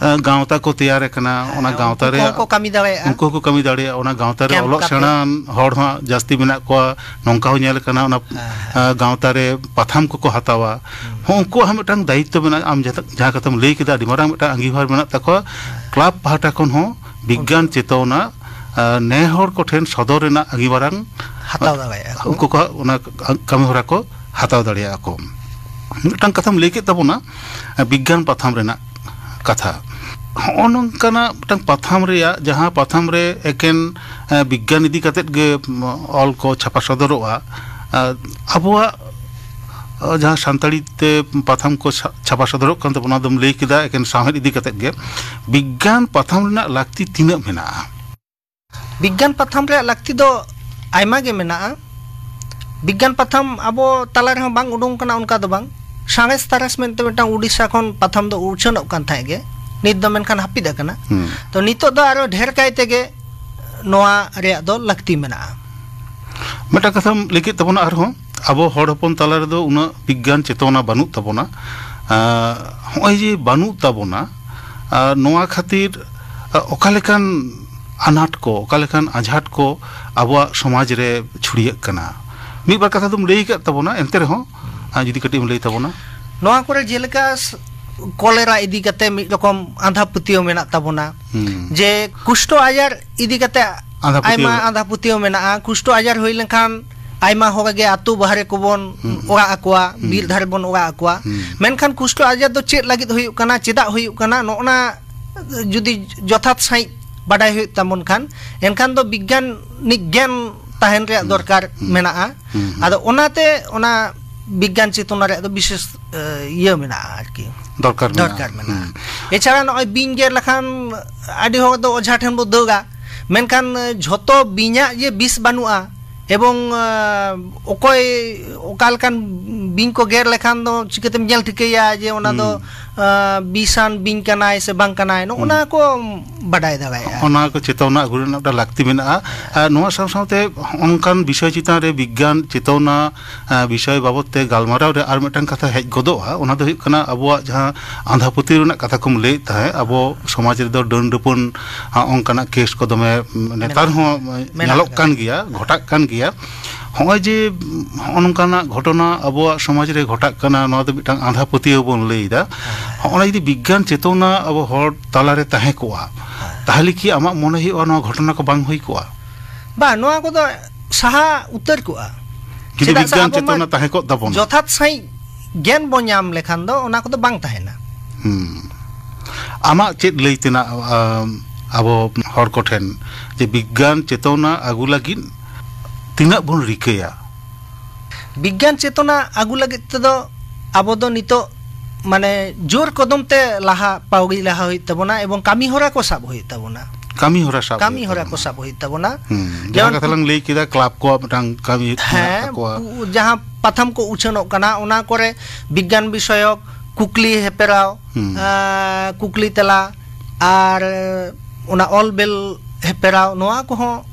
ᱟᱸ, ᱜᱟᱶᱛᱟ ᱠᱚ ᱛᱮᱭᱟᱨ ᱟᱠᱟᱱᱟ, ᱦᱮᱸ, ᱚᱱᱟ ᱜᱟᱶᱛᱟ ᱩᱱᱠᱩ ᱨᱮᱭᱟᱜ ᱠᱚᱦᱚᱸ ᱠᱚ ᱠᱟᱹᱢᱤ ᱫᱟᱲᱮᱭᱟᱜᱼᱟ᱾ ᱩᱱᱠᱩ ᱦᱚᱸᱠᱚ ᱠᱟᱹᱢᱤ ᱫᱟᱲᱮᱭᱟᱜᱼᱟ, ᱚᱱᱟ ᱜᱟᱶᱛᱟ ᱨᱮ ᱠᱮᱢᱯ ᱚᱞᱚᱜ ᱠᱟᱛᱮ᱾ ᱥᱮᱬᱟᱱ ᱦᱚᱲ ᱦᱚᱸ ᱡᱟᱹᱥᱛᱤ ᱢᱮᱱᱟᱜ ᱠᱚᱣᱟ, ᱱᱚᱝᱠᱟ ᱦᱚᱸ ᱧᱮᱞ ᱟᱠᱟᱱᱟ, ᱚᱱᱟ, ᱦᱮᱸ, ᱦᱮᱸ᱾ ᱟᱸ, ᱜᱟᱶᱛᱟ ᱨᱮ ᱯᱟᱛᱷᱟᱢ ᱠᱚᱠᱚ ᱦᱟᱛᱟᱣᱟ᱾ ᱦᱩᱸ᱾ ᱦᱚᱸ, ᱩᱱᱠᱩᱣᱟᱜ ᱦᱚᱸ ᱢᱤᱫᱴᱟᱝ ᱫᱟᱭᱤᱛᱛᱚ ᱢᱮᱱᱟᱜᱼᱟ᱾ ᱟᱢ ᱡᱟᱦᱟᱸ, ᱡᱟᱦᱟᱸ ᱠᱟᱛᱷᱟᱢ ᱞᱟᱹᱭ ᱠᱮᱫᱟ, ᱟᱹᱰᱤ ᱢᱟᱨᱟᱝ ᱢᱤᱫᱴᱟᱝ ᱟᱸᱜᱤᱵᱷᱟᱨ ᱢᱮᱱᱟᱜ ᱛᱟᱠᱚᱣᱟ᱾ ᱦᱮᱸ᱾ ᱠᱞᱟᱵᱽ ᱯᱟᱦᱴᱟ ᱠᱷᱚᱱ ᱦᱚᱸ ᱵᱤᱜᱽᱜᱟᱱ ᱩᱱᱠᱩ ᱪᱮᱛᱚᱱᱟ, ᱟᱸ, ᱱᱮ ᱦᱚᱲ ᱠᱚᱴᱷᱮᱱ ᱥᱚᱫᱚᱨ ᱨᱮᱱᱟᱜ ᱟᱹᱜᱤ ᱢᱟᱨᱟᱝ ᱦᱟᱛᱟᱣ ᱫᱟᱲᱮᱭᱟᱜᱼᱟ ᱠᱚ᱾ ᱩᱱᱠᱩ ᱠᱚ ᱚᱱᱟ ᱠᱟᱹᱢᱤ ᱦᱚᱨᱟ ᱠᱚ ᱦᱟᱛᱟᱣ ᱫᱟᱲᱮᱭᱟᱜᱼᱟ ᱠᱚ᱾ ᱢᱤᱫᱴᱟᱝ ᱠᱟᱛᱷᱟᱢ ᱞᱟᱹᱭ ᱠᱮᱫ ᱛᱟᱵᱚᱱᱟ, ᱟᱸ, ᱵᱤᱜᱽᱜᱟᱱ ᱯᱟᱛᱷᱟᱢ ᱨᱮᱱᱟᱜ ᱠᱟᱛᱷᱟ᱾ ᱦᱚᱸᱜᱼᱚ ᱱᱚᱝᱠᱟᱱᱟᱜ ᱢᱤᱫᱴᱟᱝ ᱯᱟᱛᱷᱟᱢ ᱨᱮᱭᱟᱜ, ᱡᱟᱦᱟᱸ ᱯᱟᱛᱷᱟᱢ ᱨᱮ ᱮᱠᱮᱱ, ᱟᱸ, ᱵᱤᱜᱽᱜᱟᱱ ᱤᱫᱤ ᱠᱟᱛᱮᱫ ᱜᱮ, ᱩᱢ, ᱚᱞ ᱠᱚ ᱪᱷᱟᱯᱟ ᱥᱚᱫᱚᱨᱚᱜᱼᱟ, ᱟᱸ, ᱟᱵᱚᱣᱟᱜ, ᱟᱸ, ᱡᱟᱦᱟᱸ ᱥᱟᱱᱛᱟᱲᱤ ᱛᱮ ᱯᱟᱛᱷᱟᱢ ᱠᱚ ᱪᱷᱟ-, ᱪᱷᱟᱯᱟ ᱥᱚᱫᱚᱨᱚᱜ ᱠᱟᱱ ᱛᱟᱵᱚᱱᱟ, ᱚᱱᱟ ᱫᱚᱢ ᱞᱟᱹᱭ ᱠᱮᱫᱟ, ᱮᱠᱮᱱ ᱥᱟᱶᱦᱮᱫ ᱤᱫᱤ ᱠᱟᱛᱮᱫ ᱜᱮ᱾ ᱵᱤᱜᱽᱜᱟᱱ ᱯᱟᱛᱷᱟᱢ ᱨᱮᱱᱟᱜ ᱞᱟᱹᱠᱛᱤ ᱛᱤᱱᱟᱹᱜ ᱢᱮᱱᱟᱜᱼᱟ? ᱵᱤᱜᱽᱜᱟᱱ ᱯᱟᱛᱷᱟᱢ ᱨᱮᱭᱟᱜ ᱞᱟᱹᱠᱛᱤ ᱫᱚ ᱟᱭᱢᱟ ᱜᱮ ᱢᱮᱱᱟᱜᱼᱟ᱾ ᱵᱤᱜᱽᱜᱟᱱ ᱯᱟᱛᱷᱟᱢ ᱟᱵᱚ ᱛᱟᱞᱟ ᱨᱮᱦᱚᱸ ᱵᱟᱝ ᱩᱰᱩᱝ ᱠᱟᱱᱟ ᱚᱱᱠᱟ ᱫᱚ ᱵᱟᱝ, ᱥᱟᱬᱮᱥ ᱛᱟᱨᱟᱥ ᱢᱮᱱᱛᱮ ᱢᱤᱫᱴᱟᱝ ᱩᱰᱤᱥᱟ ᱠᱷᱚᱱ ᱯᱟᱛᱷᱟᱢ ᱫᱚ ᱩᱪᱷᱟᱹᱱᱚᱜ ᱠᱟᱱ ᱛᱟᱦᱮᱸᱫ ᱜᱮ, ᱱᱤᱛ ᱫᱚ ᱢᱮᱱᱠᱷᱟᱱ ᱦᱟᱹᱯᱤᱫ ᱟᱠᱟᱱᱟ᱾ ᱦᱩᱸ᱾ ᱛᱚ ᱱᱤᱛᱚᱜ ᱫᱚ ᱟᱨᱚ ᱰᱷᱮᱨ ᱠᱟᱭ ᱛᱮᱜᱮ ᱱᱚᱣᱟ ᱨᱮᱭᱟᱜ ᱫᱚ ᱞᱟᱹᱠᱛᱤ ᱢᱮᱱᱟᱜᱼᱟ᱾ ᱢᱤᱫᱴᱟᱝ ᱠᱟᱛᱷᱟᱢ ᱞᱟᱹᱭ ᱠᱮᱫ ᱛᱟᱵᱚᱱᱟ ᱟᱨᱦᱚᱸ, ᱟᱵᱚ ᱦᱚᱲ ᱦᱚᱯᱚᱱ ᱛᱟᱞᱟ ᱨᱮᱫᱚ ᱩᱱᱟᱹᱜ ᱵᱤᱜᱽᱜᱟᱱ ᱪᱮᱛᱚᱱᱟ ᱵᱟᱹᱱᱩᱜ ᱛᱟᱵᱚᱱᱟ᱾ ᱟᱨ ᱦᱚᱸᱜᱼᱚᱭ ᱡᱮ ᱵᱟᱹᱱᱩᱜ ᱛᱟᱵᱚᱱᱟ, ᱟᱨ ᱱᱚᱣᱟ ᱠᱷᱟᱹᱛᱤᱨ ᱟᱨ ᱚᱠᱟ ᱞᱮᱠᱟᱱ ᱟᱱᱟᱴ ᱠᱚ, ᱚᱠᱟ ᱞᱮᱠᱟᱱ ᱟᱡᱷᱟᱴ ᱠᱚ ᱟᱵᱚᱣᱟᱜ ᱥᱚᱢᱟᱡᱽ ᱨᱮ ᱪᱷᱩᱲᱭᱟᱹᱜ ᱠᱟᱱᱟ? ᱢᱤᱫ ᱵᱟᱨ ᱠᱟᱛᱷᱟ ᱫᱚᱢ ᱞᱟᱹᱭ ᱟᱠᱟᱫ ᱛᱟᱵᱚᱱᱟ, ᱮᱱᱛᱮ ᱨᱮᱦᱚᱸ ᱟᱨ ᱡᱩᱫᱤ ᱠᱟᱹᱴᱤᱡ ᱮᱢ ᱞᱟᱹᱭ ᱛᱟᱵᱚᱱᱟ᱾ ᱱᱚᱣᱟ ᱠᱚᱨᱮ ᱡᱮᱞᱮᱠᱟ ᱠᱚᱞᱮᱨᱟ ᱤᱫᱤ ᱠᱟᱛᱮ ᱢᱤᱫ ᱨᱚᱠᱚᱢ ᱟᱸᱫᱷᱟ ᱯᱟᱹᱛᱭᱟᱹᱣ ᱢᱮᱱᱟᱜ ᱛᱟᱵᱚᱱᱟ᱾ ᱦᱩᱸ᱾ ᱡᱮ ᱠᱩᱥᱴᱚ ᱟᱡᱟᱨ ᱤᱫᱤ ᱠᱟᱛᱮ ᱟᱸᱫᱷᱟ ᱯᱟᱹᱛᱭᱟᱹᱣ᱾ ᱟᱭᱢᱟ ᱟᱸᱫᱷᱟ ᱯᱟᱹᱛᱭᱟᱹᱣ ᱢᱮᱱᱟᱜᱼᱟ᱾ ᱠᱩᱥᱴᱚ ᱟᱡᱟᱨ ᱦᱩᱭ ᱞᱮᱱᱠᱷᱟᱱ ᱟᱭᱢᱟ ᱦᱚᱲ ᱜᱮ ᱟᱹᱛᱩ ᱵᱟᱦᱨᱮ ᱠᱚᱵᱚᱱ ᱦᱩᱸ᱾ ᱚᱲᱟᱜ ᱟᱠᱚᱣᱟ, ᱦᱩᱸ᱾ ᱵᱤᱨ ᱫᱷᱟᱨᱮ ᱵᱚᱱ ᱚᱲᱟᱜ ᱟᱠᱚᱣᱟ᱾ ᱦᱩᱸ᱾ ᱢᱮᱱᱠᱷᱟᱱ ᱠᱩᱥᱴᱚ ᱟᱡᱟᱨ ᱫᱚ ᱪᱮᱫ ᱞᱟᱹᱜᱤᱫ ᱦᱩᱭᱩᱜ ᱠᱟᱱᱟ, ᱪᱮᱫᱟᱜ ᱦᱩᱭᱩᱜ ᱠᱟᱱᱟ, ᱱᱚᱜᱼᱱᱟ ᱡᱩᱫᱤ ᱡᱚᱛᱷᱟᱛ ᱥᱟᱺᱦᱤᱡ ᱵᱟᱰᱟᱭ ᱦᱩᱭᱩᱜ ᱛᱟᱵᱚᱱ ᱠᱷᱟᱱ, ᱮᱱᱠᱷᱟᱱ ᱫᱚ ᱵᱤᱜᱽᱜᱟᱱᱤᱠ ᱜᱮᱭᱟᱱ ᱛᱟᱦᱮᱱ ᱨᱮᱭᱟᱜ ᱦᱩᱸ᱾ ᱫᱚᱨᱠᱟᱨ ᱦᱩᱸ᱾ ᱢᱮᱱᱟᱜᱼᱟ᱾ ᱦᱩᱸ, ᱦᱩᱸ᱾ ᱟᱫᱚ ᱚᱱᱟᱛᱮ ᱚᱱᱟ ᱵᱤᱜᱽᱜᱟᱱ ᱪᱮᱛᱚᱱᱟ ᱨᱮᱭᱟᱜ ᱫᱚ ᱵᱤᱥᱮᱥ, ᱮ, ᱤᱭᱟᱹ ᱢᱮᱱᱟᱜᱼᱟ ᱟᱨᱠᱤ᱾ ᱫᱚᱨᱠᱟᱨ ᱢᱮᱱᱟᱜᱼᱟ᱾ ᱫᱚᱨᱠᱟᱨ ᱢᱮᱱᱟᱜᱼᱟ᱾ ᱦᱩᱸ᱾ ᱮᱪᱷᱟᱲᱟ ᱱᱚᱜᱼᱚᱭ ᱵᱤᱧ ᱜᱮᱨ ᱞᱮᱠᱷᱟᱱ ᱟᱹᱰᱤ ᱦᱚᱲ ᱫᱚ ᱚᱡᱷᱟ ᱴᱷᱮᱱ ᱵᱚ ᱫᱟᱹᱲᱟ, ᱢᱮᱱᱠᱷᱟᱱ, ᱮ, ᱡᱷᱚᱛᱚ ᱵᱤᱧᱟᱜ ᱡᱮ ᱵᱤᱥ ᱵᱟᱹᱱᱩᱜᱼᱟ, ᱮᱵᱚᱝ, ᱮ, ᱚᱠᱚᱭ ᱚᱠᱟ ᱞᱮᱠᱟᱱ ᱵᱤᱧ ᱠᱚ ᱜᱮᱨ ᱞᱮᱠᱷᱟᱱ ᱫᱚ ᱪᱤᱠᱟᱹᱛᱮᱢ ᱧᱮᱞ ᱴᱷᱤᱠᱟᱹᱭᱟ ᱡᱮ ᱚᱱᱟ ᱫᱚ, ᱦᱩᱸ᱾ ᱮ, ᱵᱤᱥᱟᱱ ᱵᱤᱧ ᱠᱟᱱᱟᱭ ᱥᱮ ᱵᱟᱝ ᱠᱟᱱᱟᱭ, ᱱᱚᱜᱼᱚ ᱦᱩᱸ᱾ ᱱᱟ ᱠᱚ ᱵᱟᱰᱟᱭ ᱫᱟᱲᱮᱭᱟᱜᱼᱟ᱾ ᱚᱱᱟ ᱠᱚ ᱪᱮᱛᱟᱣᱱᱟ ᱟᱹᱜᱩ ᱨᱮᱱᱟᱜ ᱢᱤᱫᱴᱟᱝ ᱞᱟᱹᱠᱛᱤ ᱢᱮᱱᱟᱜᱼᱟ᱾ ᱟᱨ ᱱᱚᱣᱟ ᱥᱟᱶ ᱥᱟᱶᱛᱮ ᱚᱱᱠᱟᱱ ᱵᱤᱥᱚᱭ ᱪᱮᱛᱟᱱ ᱨᱮ ᱵᱤᱜᱽᱜᱟᱱ ᱪᱮᱛᱚᱱᱟ, ᱟᱸ, ᱵᱤᱥᱚᱭ ᱵᱟᱵᱚᱛ ᱛᱮ ᱜᱟᱞᱢᱟᱨᱟᱣ ᱨᱮ ᱟᱨ ᱢᱤᱫᱴᱟᱝ ᱠᱟᱛᱷᱟ ᱦᱮᱡ ᱜᱚᱫᱚᱜᱼᱟ, ᱚᱱᱟ ᱫᱚ ᱦᱩᱭᱩᱜ ᱠᱟᱱᱟ ᱟᱵᱚᱣᱟᱜ ᱡᱟᱦᱟᱸ ᱟᱸᱫᱷᱟ ᱯᱟᱹᱛᱭᱟᱹᱣ ᱨᱮᱱᱟᱜ ᱠᱟᱛᱷᱟ ᱠᱚᱢ ᱞᱟᱹᱭᱮᱫ ᱛᱟᱦᱮᱸᱫ, ᱟᱵᱚ ᱥᱚᱢᱟᱡᱽ ᱨᱮᱫᱚ ᱰᱟᱹᱱ ᱰᱟᱹᱯᱟᱹᱱ, ᱟᱸ, ᱚᱱᱠᱟᱱᱟᱜ ᱠᱮᱥ ᱠᱚ ᱫᱚᱢᱮ, ᱩᱢ, ᱱᱮᱛᱟᱨ ᱢᱮᱱᱟᱜ ᱦᱚᱸ ᱜᱮᱭᱟ᱾ ᱢᱮᱱᱟᱜ ᱧᱮᱞᱚᱜ ᱟᱠᱟᱫ ᱠᱟᱱ ᱜᱮᱭᱟ᱾ ᱜᱮᱭᱟ, ᱜᱷᱚᱴᱟᱜ ᱠᱟᱱ ᱜᱮᱭᱟ᱾ ᱦᱚᱸᱜᱼᱚᱭ ᱡᱮ, ᱩᱢ, ᱦᱚᱸᱜᱼᱚ ᱱᱚᱝᱠᱟᱱᱟᱜ ᱜᱷᱚᱴᱚᱱᱟ ᱟᱵᱚᱣᱟᱜ ᱥᱚᱢᱟᱡᱽ ᱨᱮ ᱜᱷᱚᱴᱟᱜ ᱠᱟᱱᱟ, ᱱᱚᱣᱟ ᱫᱚ ᱢᱤᱫᱴᱟᱝ ᱟᱸᱫᱷᱟ ᱯᱟᱹᱛᱭᱟᱹᱣ ᱵᱚᱱ ᱞᱟᱹᱭ ᱮᱫᱟ᱾ ᱦᱮᱸ᱾ ᱦᱚᱸᱜᱼᱚ ᱱᱟ ᱡᱩᱫᱤ ᱵᱤᱜᱽᱜᱟᱱ ᱪᱮᱛᱚᱱᱟ ᱟᱵᱚ ᱦᱚᱲ ᱛᱟᱞᱟᱨᱮ ᱛᱟᱦᱮᱸ ᱠᱚᱜᱼᱟ, ᱦᱮᱸ᱾ ᱛᱟᱦᱚᱞᱮ ᱠᱤ ᱟᱢᱟᱜ ᱢᱚᱱᱮ ᱦᱩᱭᱩᱜᱼᱟ ᱱᱚᱣᱟ ᱜᱷᱚᱴᱚᱱᱟ ᱠᱚ ᱵᱟᱝ ᱦᱩᱭ ᱠᱚᱜᱼᱟ? ᱵᱟᱝ, ᱱᱚᱣᱟ ᱠᱚᱫᱚ ᱥᱟᱦᱟ ᱩᱛᱟᱹᱨ ᱠᱚᱜᱼᱟ᱾ ᱡᱩᱫᱤ ᱪᱮᱫᱟᱜ ᱥᱮ ᱵᱤᱜᱽᱜᱟᱱ ᱟᱵᱚ ᱢᱟ ᱪᱮᱛᱚᱱᱟ ᱛᱟᱦᱮᱸ ᱠᱚᱜ ᱛᱟᱵᱚᱱᱟ᱾ ᱡᱚᱛᱷᱟᱛ ᱥᱟᱺᱦᱤᱡ ᱜᱮᱭᱟᱱ ᱵᱚᱱ ᱧᱟᱢ ᱞᱮᱠᱷᱟᱱ ᱫᱚ ᱚᱱᱟ ᱠᱚᱫᱚ ᱵᱟᱝ ᱛᱟᱦᱮᱱᱟ᱾ ᱦᱩᱸ᱾ ᱟᱢᱟᱜ ᱪᱮᱫ ᱞᱟᱹᱭ ᱛᱮᱱᱟᱜ, ᱟᱢ, ᱟᱵᱚ ᱦᱚᱲ ᱠᱚᱴᱷᱮᱱ ᱡᱮ ᱵᱤᱜᱽᱜᱟᱱ ᱪᱮᱛᱚᱱᱟ ᱟᱹᱜᱩ ᱞᱟᱹᱜᱤᱫ ᱛᱤᱱᱟᱹᱜ ᱵᱚᱱ ᱨᱤᱠᱟᱹᱭᱟ? ᱵᱤᱜᱽᱜᱟᱱ ᱪᱮᱛᱚᱱᱟ ᱟᱹᱜᱩ ᱞᱟᱹᱜᱤᱫ ᱛᱮᱫᱚ ᱟᱵᱚ ᱫᱚ ᱱᱤᱛᱚᱜ ᱢᱟᱱᱮ ᱡᱳᱨ ᱠᱚᱫᱚᱢ ᱛᱮ ᱞᱟᱦᱟ ᱯᱟᱹᱣᱲᱤ ᱞᱟᱦᱟ ᱦᱩᱭᱩᱜ ᱛᱟᱵᱚᱱᱟ ᱮᱵᱚᱝ ᱠᱟᱹᱢᱤ ᱦᱚᱨᱟ ᱠᱚ ᱥᱟᱵ ᱦᱩᱭᱩᱜ ᱛᱟᱵᱚᱱᱟ᱾ ᱠᱟᱹᱢᱤ ᱦᱚᱨᱟ ᱥᱟᱵ ᱠᱟᱹᱢᱤ ᱦᱩᱭᱩᱜ ᱦᱚᱨᱟ ᱛᱟᱵᱚᱱᱟ᱾ ᱠᱚ ᱥᱟᱵ ᱦᱩᱭᱩᱜ ᱛᱟᱵᱚᱱᱟ᱾ ᱦᱩᱸ, ᱡᱟᱦᱟᱸ ᱡᱮᱢᱚᱱ ᱠᱟᱛᱷᱟ ᱞᱟᱝ ᱞᱟᱹᱭ ᱠᱮᱫᱟ, ᱠᱞᱟᱵᱽ ᱠᱚᱣᱟᱜ ᱢᱤᱫᱴᱟᱝ ᱠᱟᱹᱢᱤ ᱢᱮᱱᱟᱜ ᱦᱮᱸ, ᱛᱟᱠᱚᱣᱟ᱾ ᱩ-, ᱡᱟᱦᱟᱸ ᱯᱟᱛᱷᱟᱢ ᱠᱚ ᱩᱪᱷᱟᱹᱱᱚᱜ ᱠᱟᱱᱟ, ᱚᱱᱟ ᱠᱚᱨᱮ ᱵᱤᱜᱽᱜᱟᱱ ᱵᱤᱥᱚᱭᱚᱠ ᱠᱩᱠᱞᱤ ᱦᱮᱯᱮᱨᱟᱣ, ᱦᱩᱸ᱾ ᱟᱸ, ᱠᱩᱠᱞᱤ ᱛᱮᱞᱟ, ᱟᱨ ᱚᱱᱟ ᱚᱞ ᱵᱮᱞ ᱦᱮᱯᱮᱨᱟᱣ, ᱱᱚᱣᱟ ᱠᱚᱦᱚᱸ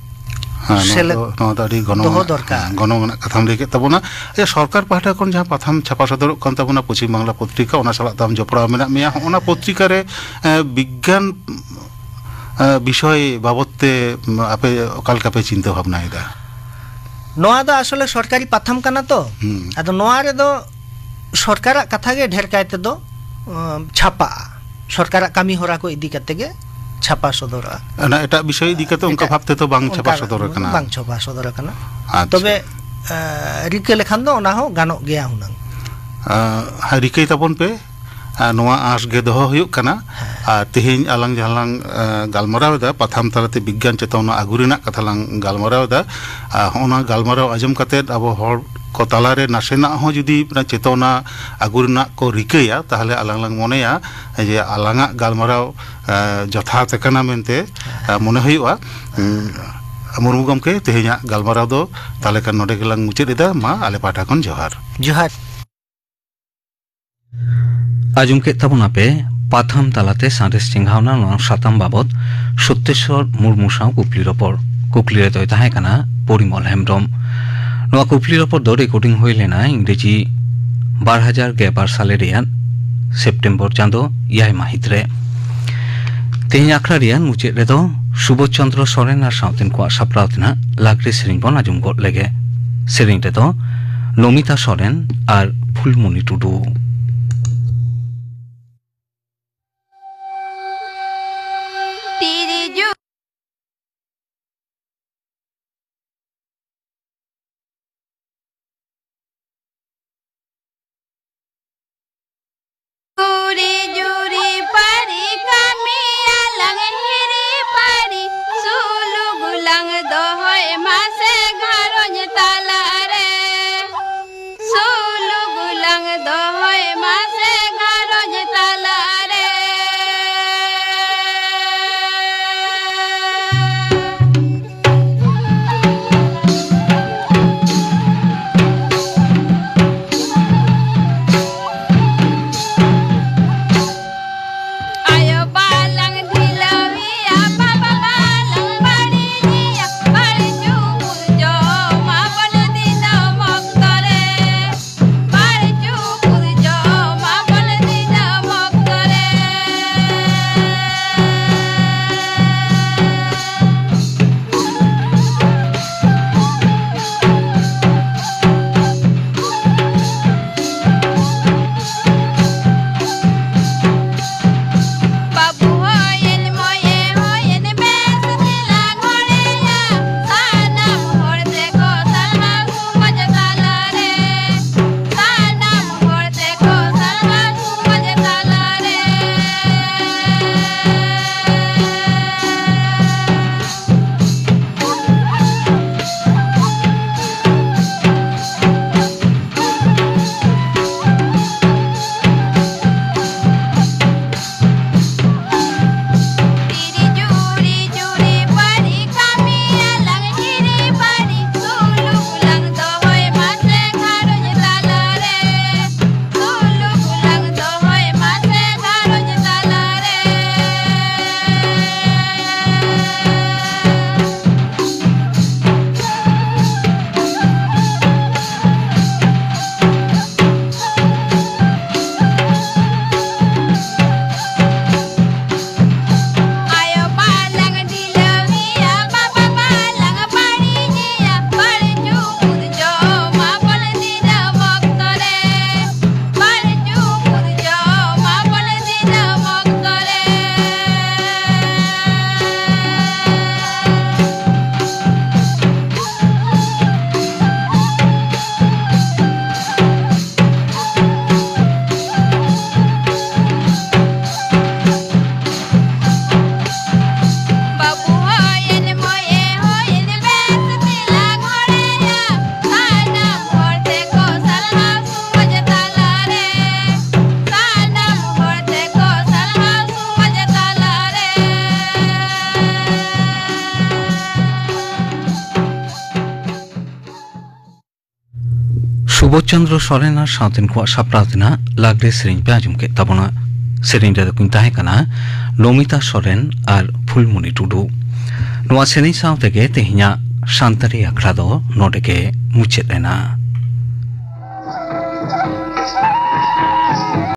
ᱦᱮᱸ, ᱱᱚᱣᱟ ᱥᱮᱞᱮᱫ ᱫᱚ, ᱱᱚᱣᱟ ᱫᱚ ᱟᱹᱰᱤ ᱜᱚᱱᱚᱝ ᱫᱚᱦᱚ ᱟᱱᱟᱜ, ᱫᱚᱨᱠᱟᱨ᱾ ᱦᱮᱸ, ᱜᱚᱱᱚᱝ ᱟᱱᱟᱜ ᱠᱟᱛᱷᱟᱢ ᱞᱟᱹᱭ ᱠᱮᱫ ᱛᱟᱵᱚᱱᱟ᱾ ᱟᱪᱪᱷᱟ, ᱥᱚᱨᱠᱟᱨ ᱯᱟᱦᱴᱟ ᱠᱷᱚᱱ ᱡᱟᱦᱟᱸ ᱯᱟᱛᱷᱟᱢ ᱪᱷᱟᱯᱟ ᱥᱚᱫᱚᱨᱚᱜ ᱠᱟᱱ ᱛᱟᱵᱚᱱᱟ, ᱯᱚᱪᱷᱤᱢ ᱵᱟᱝᱞᱟ ᱯᱚᱛᱨᱤᱠᱟ, ᱚᱱᱟ ᱥᱟᱞᱟᱜ ᱫᱚ ᱟᱢ ᱡᱚᱯᱲᱟᱣ ᱢᱮᱱᱟᱜ ᱢᱮᱭᱟ᱾ ᱦᱚᱸᱜᱼᱚ ᱱᱟ ᱯᱚᱛᱨᱤᱠᱟ ᱨᱮ, ᱮ, ᱵᱤᱜᱽᱜᱟᱱ, ᱮ, ᱵᱤᱥᱚᱭ ᱵᱟᱵᱚᱛ ᱛᱮ, ᱩᱢ, ᱟᱯᱮ ᱚᱠᱟ ᱞᱮᱠᱟ ᱯᱮ ᱪᱤᱱᱛᱟᱹ ᱵᱷᱟᱵᱽᱱᱟᱭᱮᱫᱟ? ᱱᱚᱣᱟ ᱫᱚ ᱟᱥᱚᱞᱮ ᱥᱚᱨᱠᱟᱨᱤ ᱯᱟᱛᱷᱟᱢ ᱠᱟᱱᱟ ᱛᱚ᱾ ᱦᱩᱸ᱾ ᱟᱫᱚ ᱱᱚᱣᱟ ᱨᱮᱫᱚ ᱥᱚᱨᱠᱟᱨᱟᱜ ᱠᱟᱛᱷᱟ ᱜᱮ ᱰᱷᱮᱨ ᱠᱟᱭ ᱛᱮᱫᱚ, ᱩᱢ, ᱪᱷᱟᱯᱟᱜᱼᱟ᱾ ᱥᱚᱨᱠᱟᱨᱟᱜ ᱠᱟᱹᱢᱤ ᱦᱚᱨᱟ ᱠᱚ ᱤᱫᱤ ᱠᱟᱛᱮ ᱜᱮ ᱪᱷᱟᱯᱟ ᱥᱚᱫᱚᱨᱚᱜᱼᱟ᱾ ᱚᱱᱟ ᱮᱴᱟᱜ ᱵᱤᱥᱚᱭ ᱤᱫᱤ ᱠᱟᱛᱮ ᱚᱱᱠᱟ ᱮᱴᱟᱜ ᱵᱷᱟᱵᱽ ᱛᱮᱫᱚ ᱵᱟᱝ ᱪᱷᱟᱯᱟ ᱚᱱᱠᱟ ᱥᱚᱫᱚᱨ ᱟᱠᱟᱱᱟ? ᱵᱟᱝ ᱪᱷᱟᱯᱟ ᱥᱚᱫᱚᱨ ᱟᱠᱟᱱᱟ᱾ ᱟᱪᱪᱷᱟ᱾ ᱛᱚᱵᱮ, ᱮ, ᱨᱤᱠᱟᱹ ᱞᱮᱠᱷᱟᱱ ᱫᱚ ᱚᱱᱟ ᱦᱚᱸ ᱜᱟᱱᱚᱜ ᱜᱮᱭᱟ ᱦᱩᱱᱟᱹᱝ᱾ ᱟ, ᱦᱮᱸ, ᱨᱤᱠᱟᱹᱭ ᱛᱟᱵᱚᱱ ᱯᱮ᱾ ᱟ, ᱱᱚᱣᱟ ᱟᱸᱥ ᱜᱮ ᱫᱚᱦᱚ ᱦᱩᱭᱩᱜ ᱠᱟᱱᱟ᱾ ᱦᱮᱸ᱾ ᱟᱨ ᱛᱮᱦᱮᱧ ᱟᱞᱟᱝ ᱡᱟᱦᱟᱸ ᱞᱟᱝ, ᱟ, ᱜᱟᱞᱢᱟᱨᱟᱣ ᱮᱫᱟ, ᱯᱟᱛᱷᱟᱢ ᱛᱟᱞᱟᱛᱮ ᱵᱤᱜᱽᱜᱟᱱ ᱪᱮᱛᱚᱱᱟ ᱟᱹᱜᱩ ᱨᱮᱱᱟᱜ ᱠᱟᱛᱷᱟ ᱞᱟᱝ ᱜᱟᱞᱢᱟᱨᱟᱣ ᱮᱫᱟ᱾ ᱟ, ᱦᱚᱸᱜᱼᱚ ᱱᱟ ᱜᱟᱞᱢᱟᱨᱟᱣ ᱟᱸᱡᱚᱢ ᱠᱟᱛᱮᱫ ᱟᱵᱚ ᱦᱚᱲ ᱠᱚ ᱛᱟᱞᱟᱨᱮ ᱱᱟᱥᱮᱱᱟᱜ ᱦᱚᱸ ᱡᱩᱫᱤ ᱚᱱᱟ ᱪᱮᱛᱚᱱᱟ ᱟᱹᱜᱩ ᱨᱮᱱᱟᱜ ᱠᱚ ᱨᱤᱠᱟᱹᱭᱟ, ᱛᱟᱦᱚᱞᱮ ᱟᱞᱟᱝ ᱞᱟᱝ ᱢᱚᱱᱮᱭᱟ ᱡᱮ ᱟᱞᱟᱝᱟᱜ ᱜᱟᱞᱢᱟᱨᱟᱣ, ᱟ, ᱡᱚᱛᱷᱟᱛ ᱟᱠᱟᱱᱟ ᱢᱮᱱᱛᱮ, ᱟ, ᱢᱚᱱᱮ ᱦᱩᱭᱩᱜᱼᱟ᱾ ᱩᱸ, ᱢᱩᱨᱢᱩ ᱜᱚᱢᱠᱮ, ᱛᱮᱦᱮᱧᱟᱜ ᱜᱟᱞᱢᱟᱨᱟᱣ ᱫᱚ ᱛᱟᱦᱚᱞᱮ ᱠᱷᱟᱱ ᱱᱚᱰᱮ ᱜᱮᱞᱟᱝ ᱢᱩᱪᱟᱹᱫ ᱮᱫᱟ᱾ ᱢᱟ, ᱟᱞᱮ ᱯᱟᱦᱴᱟ ᱠᱷᱚᱱ ᱡᱚᱦᱟᱨ᱾ ᱡᱚᱦᱟᱨ᱾ ᱟᱸᱡᱚᱢ ᱠᱮᱫ ᱛᱟᱵᱚᱱᱟᱯᱮ ᱯᱟᱛᱷᱟᱢ ᱛᱟᱞᱟᱛᱮ ᱥᱟᱸᱫᱮᱥ ᱪᱮᱸᱜᱷᱟᱣᱱᱟ ᱱᱚᱣᱟ ᱥᱟᱛᱟᱢ ᱵᱟᱵᱚᱛ ᱥᱚᱛᱭᱮᱥᱣᱚᱨ ᱢᱩᱨᱢᱩ ᱥᱟᱶ ᱠᱩᱠᱞᱤ ᱨᱚᱯᱚᱲ᱾ ᱠᱩᱠᱞᱤ ᱨᱮᱫᱚᱭ ᱛᱟᱦᱮᱸ ᱠᱟᱱᱟ ᱯᱚᱨᱤᱢᱚᱞ ᱦᱮᱢᱵᱨᱚᱢ᱾ ᱱᱚᱣᱟ ᱠᱩᱠᱞᱤ ᱨᱚᱯᱚᱲ ᱫᱚ ᱨᱮᱠᱚᱨᱰᱤᱝ ᱦᱩᱭ ᱞᱮᱱᱟ ᱤᱝᱨᱮᱡᱤ ᱵᱟᱨ ᱦᱟᱡᱟᱨ ᱜᱮᱞ ᱵᱟᱨ ᱥᱟᱞᱮ ᱨᱮᱭᱟᱜ ᱥᱮᱯᱴᱮᱢᱵᱚᱨ ᱪᱟᱸᱫᱚ ᱮᱭᱟᱭ ᱢᱟᱹᱦᱤᱛ ᱨᱮ᱾ ᱛᱮᱦᱮᱧ ᱟᱠᱷᱲᱟ ᱨᱮᱭᱟᱜ ᱢᱩᱪᱟᱹᱫ ᱨᱮᱫᱚ ᱥᱩᱵᱳᱫᱷ ᱪᱚᱸᱫᱽᱨᱚ ᱥᱚᱨᱮᱱ ᱟᱨ ᱥᱟᱶᱛᱮᱱ ᱠᱚᱣᱟᱜ ᱥᱟᱯᱲᱟᱣ ᱛᱮᱱᱟᱜ ᱞᱟᱜᱽᱲᱮ ᱥᱮᱨᱮᱧ ᱵᱚᱱ ᱟᱸᱡᱚᱢ ᱜᱚᱫ ᱞᱮᱜᱮ᱾ ᱥᱮᱨᱮᱧ ᱨᱮᱫᱚ ᱱᱚᱢᱤᱛᱟ ᱥᱚᱨᱮᱱ ᱟᱨ ᱯᱷᱩᱞᱢᱩᱱᱤ ᱴᱩᱰᱩ᱾ ᱛᱤᱨᱤᱡᱩ᱾ ᱠᱩᱲᱤ ᱡᱩᱨᱤ ᱯᱟᱹᱨᱤ ᱠᱟᱹᱢᱤᱭᱟᱞᱟᱝ ᱦᱤᱨᱤ ᱯᱟᱹᱨᱤ, ᱥᱩᱞᱩᱠ ᱞᱟᱝ ᱫᱚᱦᱚᱭ ᱢᱟᱥᱮ ᱜᱷᱟᱨᱚᱸᱡᱽ ᱛᱟᱞᱟᱨᱮ᱾ ᱥᱩᱞᱩᱠ ᱞᱟᱝ ᱫᱚᱦᱚᱭ ᱪᱚᱱᱫᱨᱚ ᱥᱚᱨᱮᱱ ᱟᱨ ᱥᱟᱶᱛᱮᱱ ᱠᱚᱣᱟᱜ ᱥᱟᱯᱲᱟᱣ ᱛᱮᱱᱟᱜ ᱞᱟᱜᱽᱲᱮ ᱥᱮᱨᱮᱧ ᱯᱮ ᱟᱸᱡᱚᱢ ᱠᱮᱫ ᱛᱟᱵᱚᱱᱟ᱾ ᱥᱮᱨᱮᱧ ᱨᱮᱫᱚ ᱠᱤᱱ ᱛᱟᱦᱮᱸ ᱠᱟᱱᱟ ᱱᱚᱢᱤᱛᱟ ᱥᱚᱨᱮᱱ ᱟᱨ ᱯᱷᱩᱞᱢᱩᱱᱤ ᱴᱩᱰᱩ᱾ ᱱᱚᱣᱟ ᱥᱮᱨᱮᱧ ᱥᱟᱶ ᱛᱮᱜᱮ ᱛᱮᱦᱮᱧᱟᱜ ᱥᱟᱱᱛᱟᱲᱤ ᱟᱠᱷᱲᱟ ᱫᱚ ᱱᱚᱰᱮ ᱜᱮ ᱢᱩᱪᱟᱹᱫ ᱮᱱᱟ᱾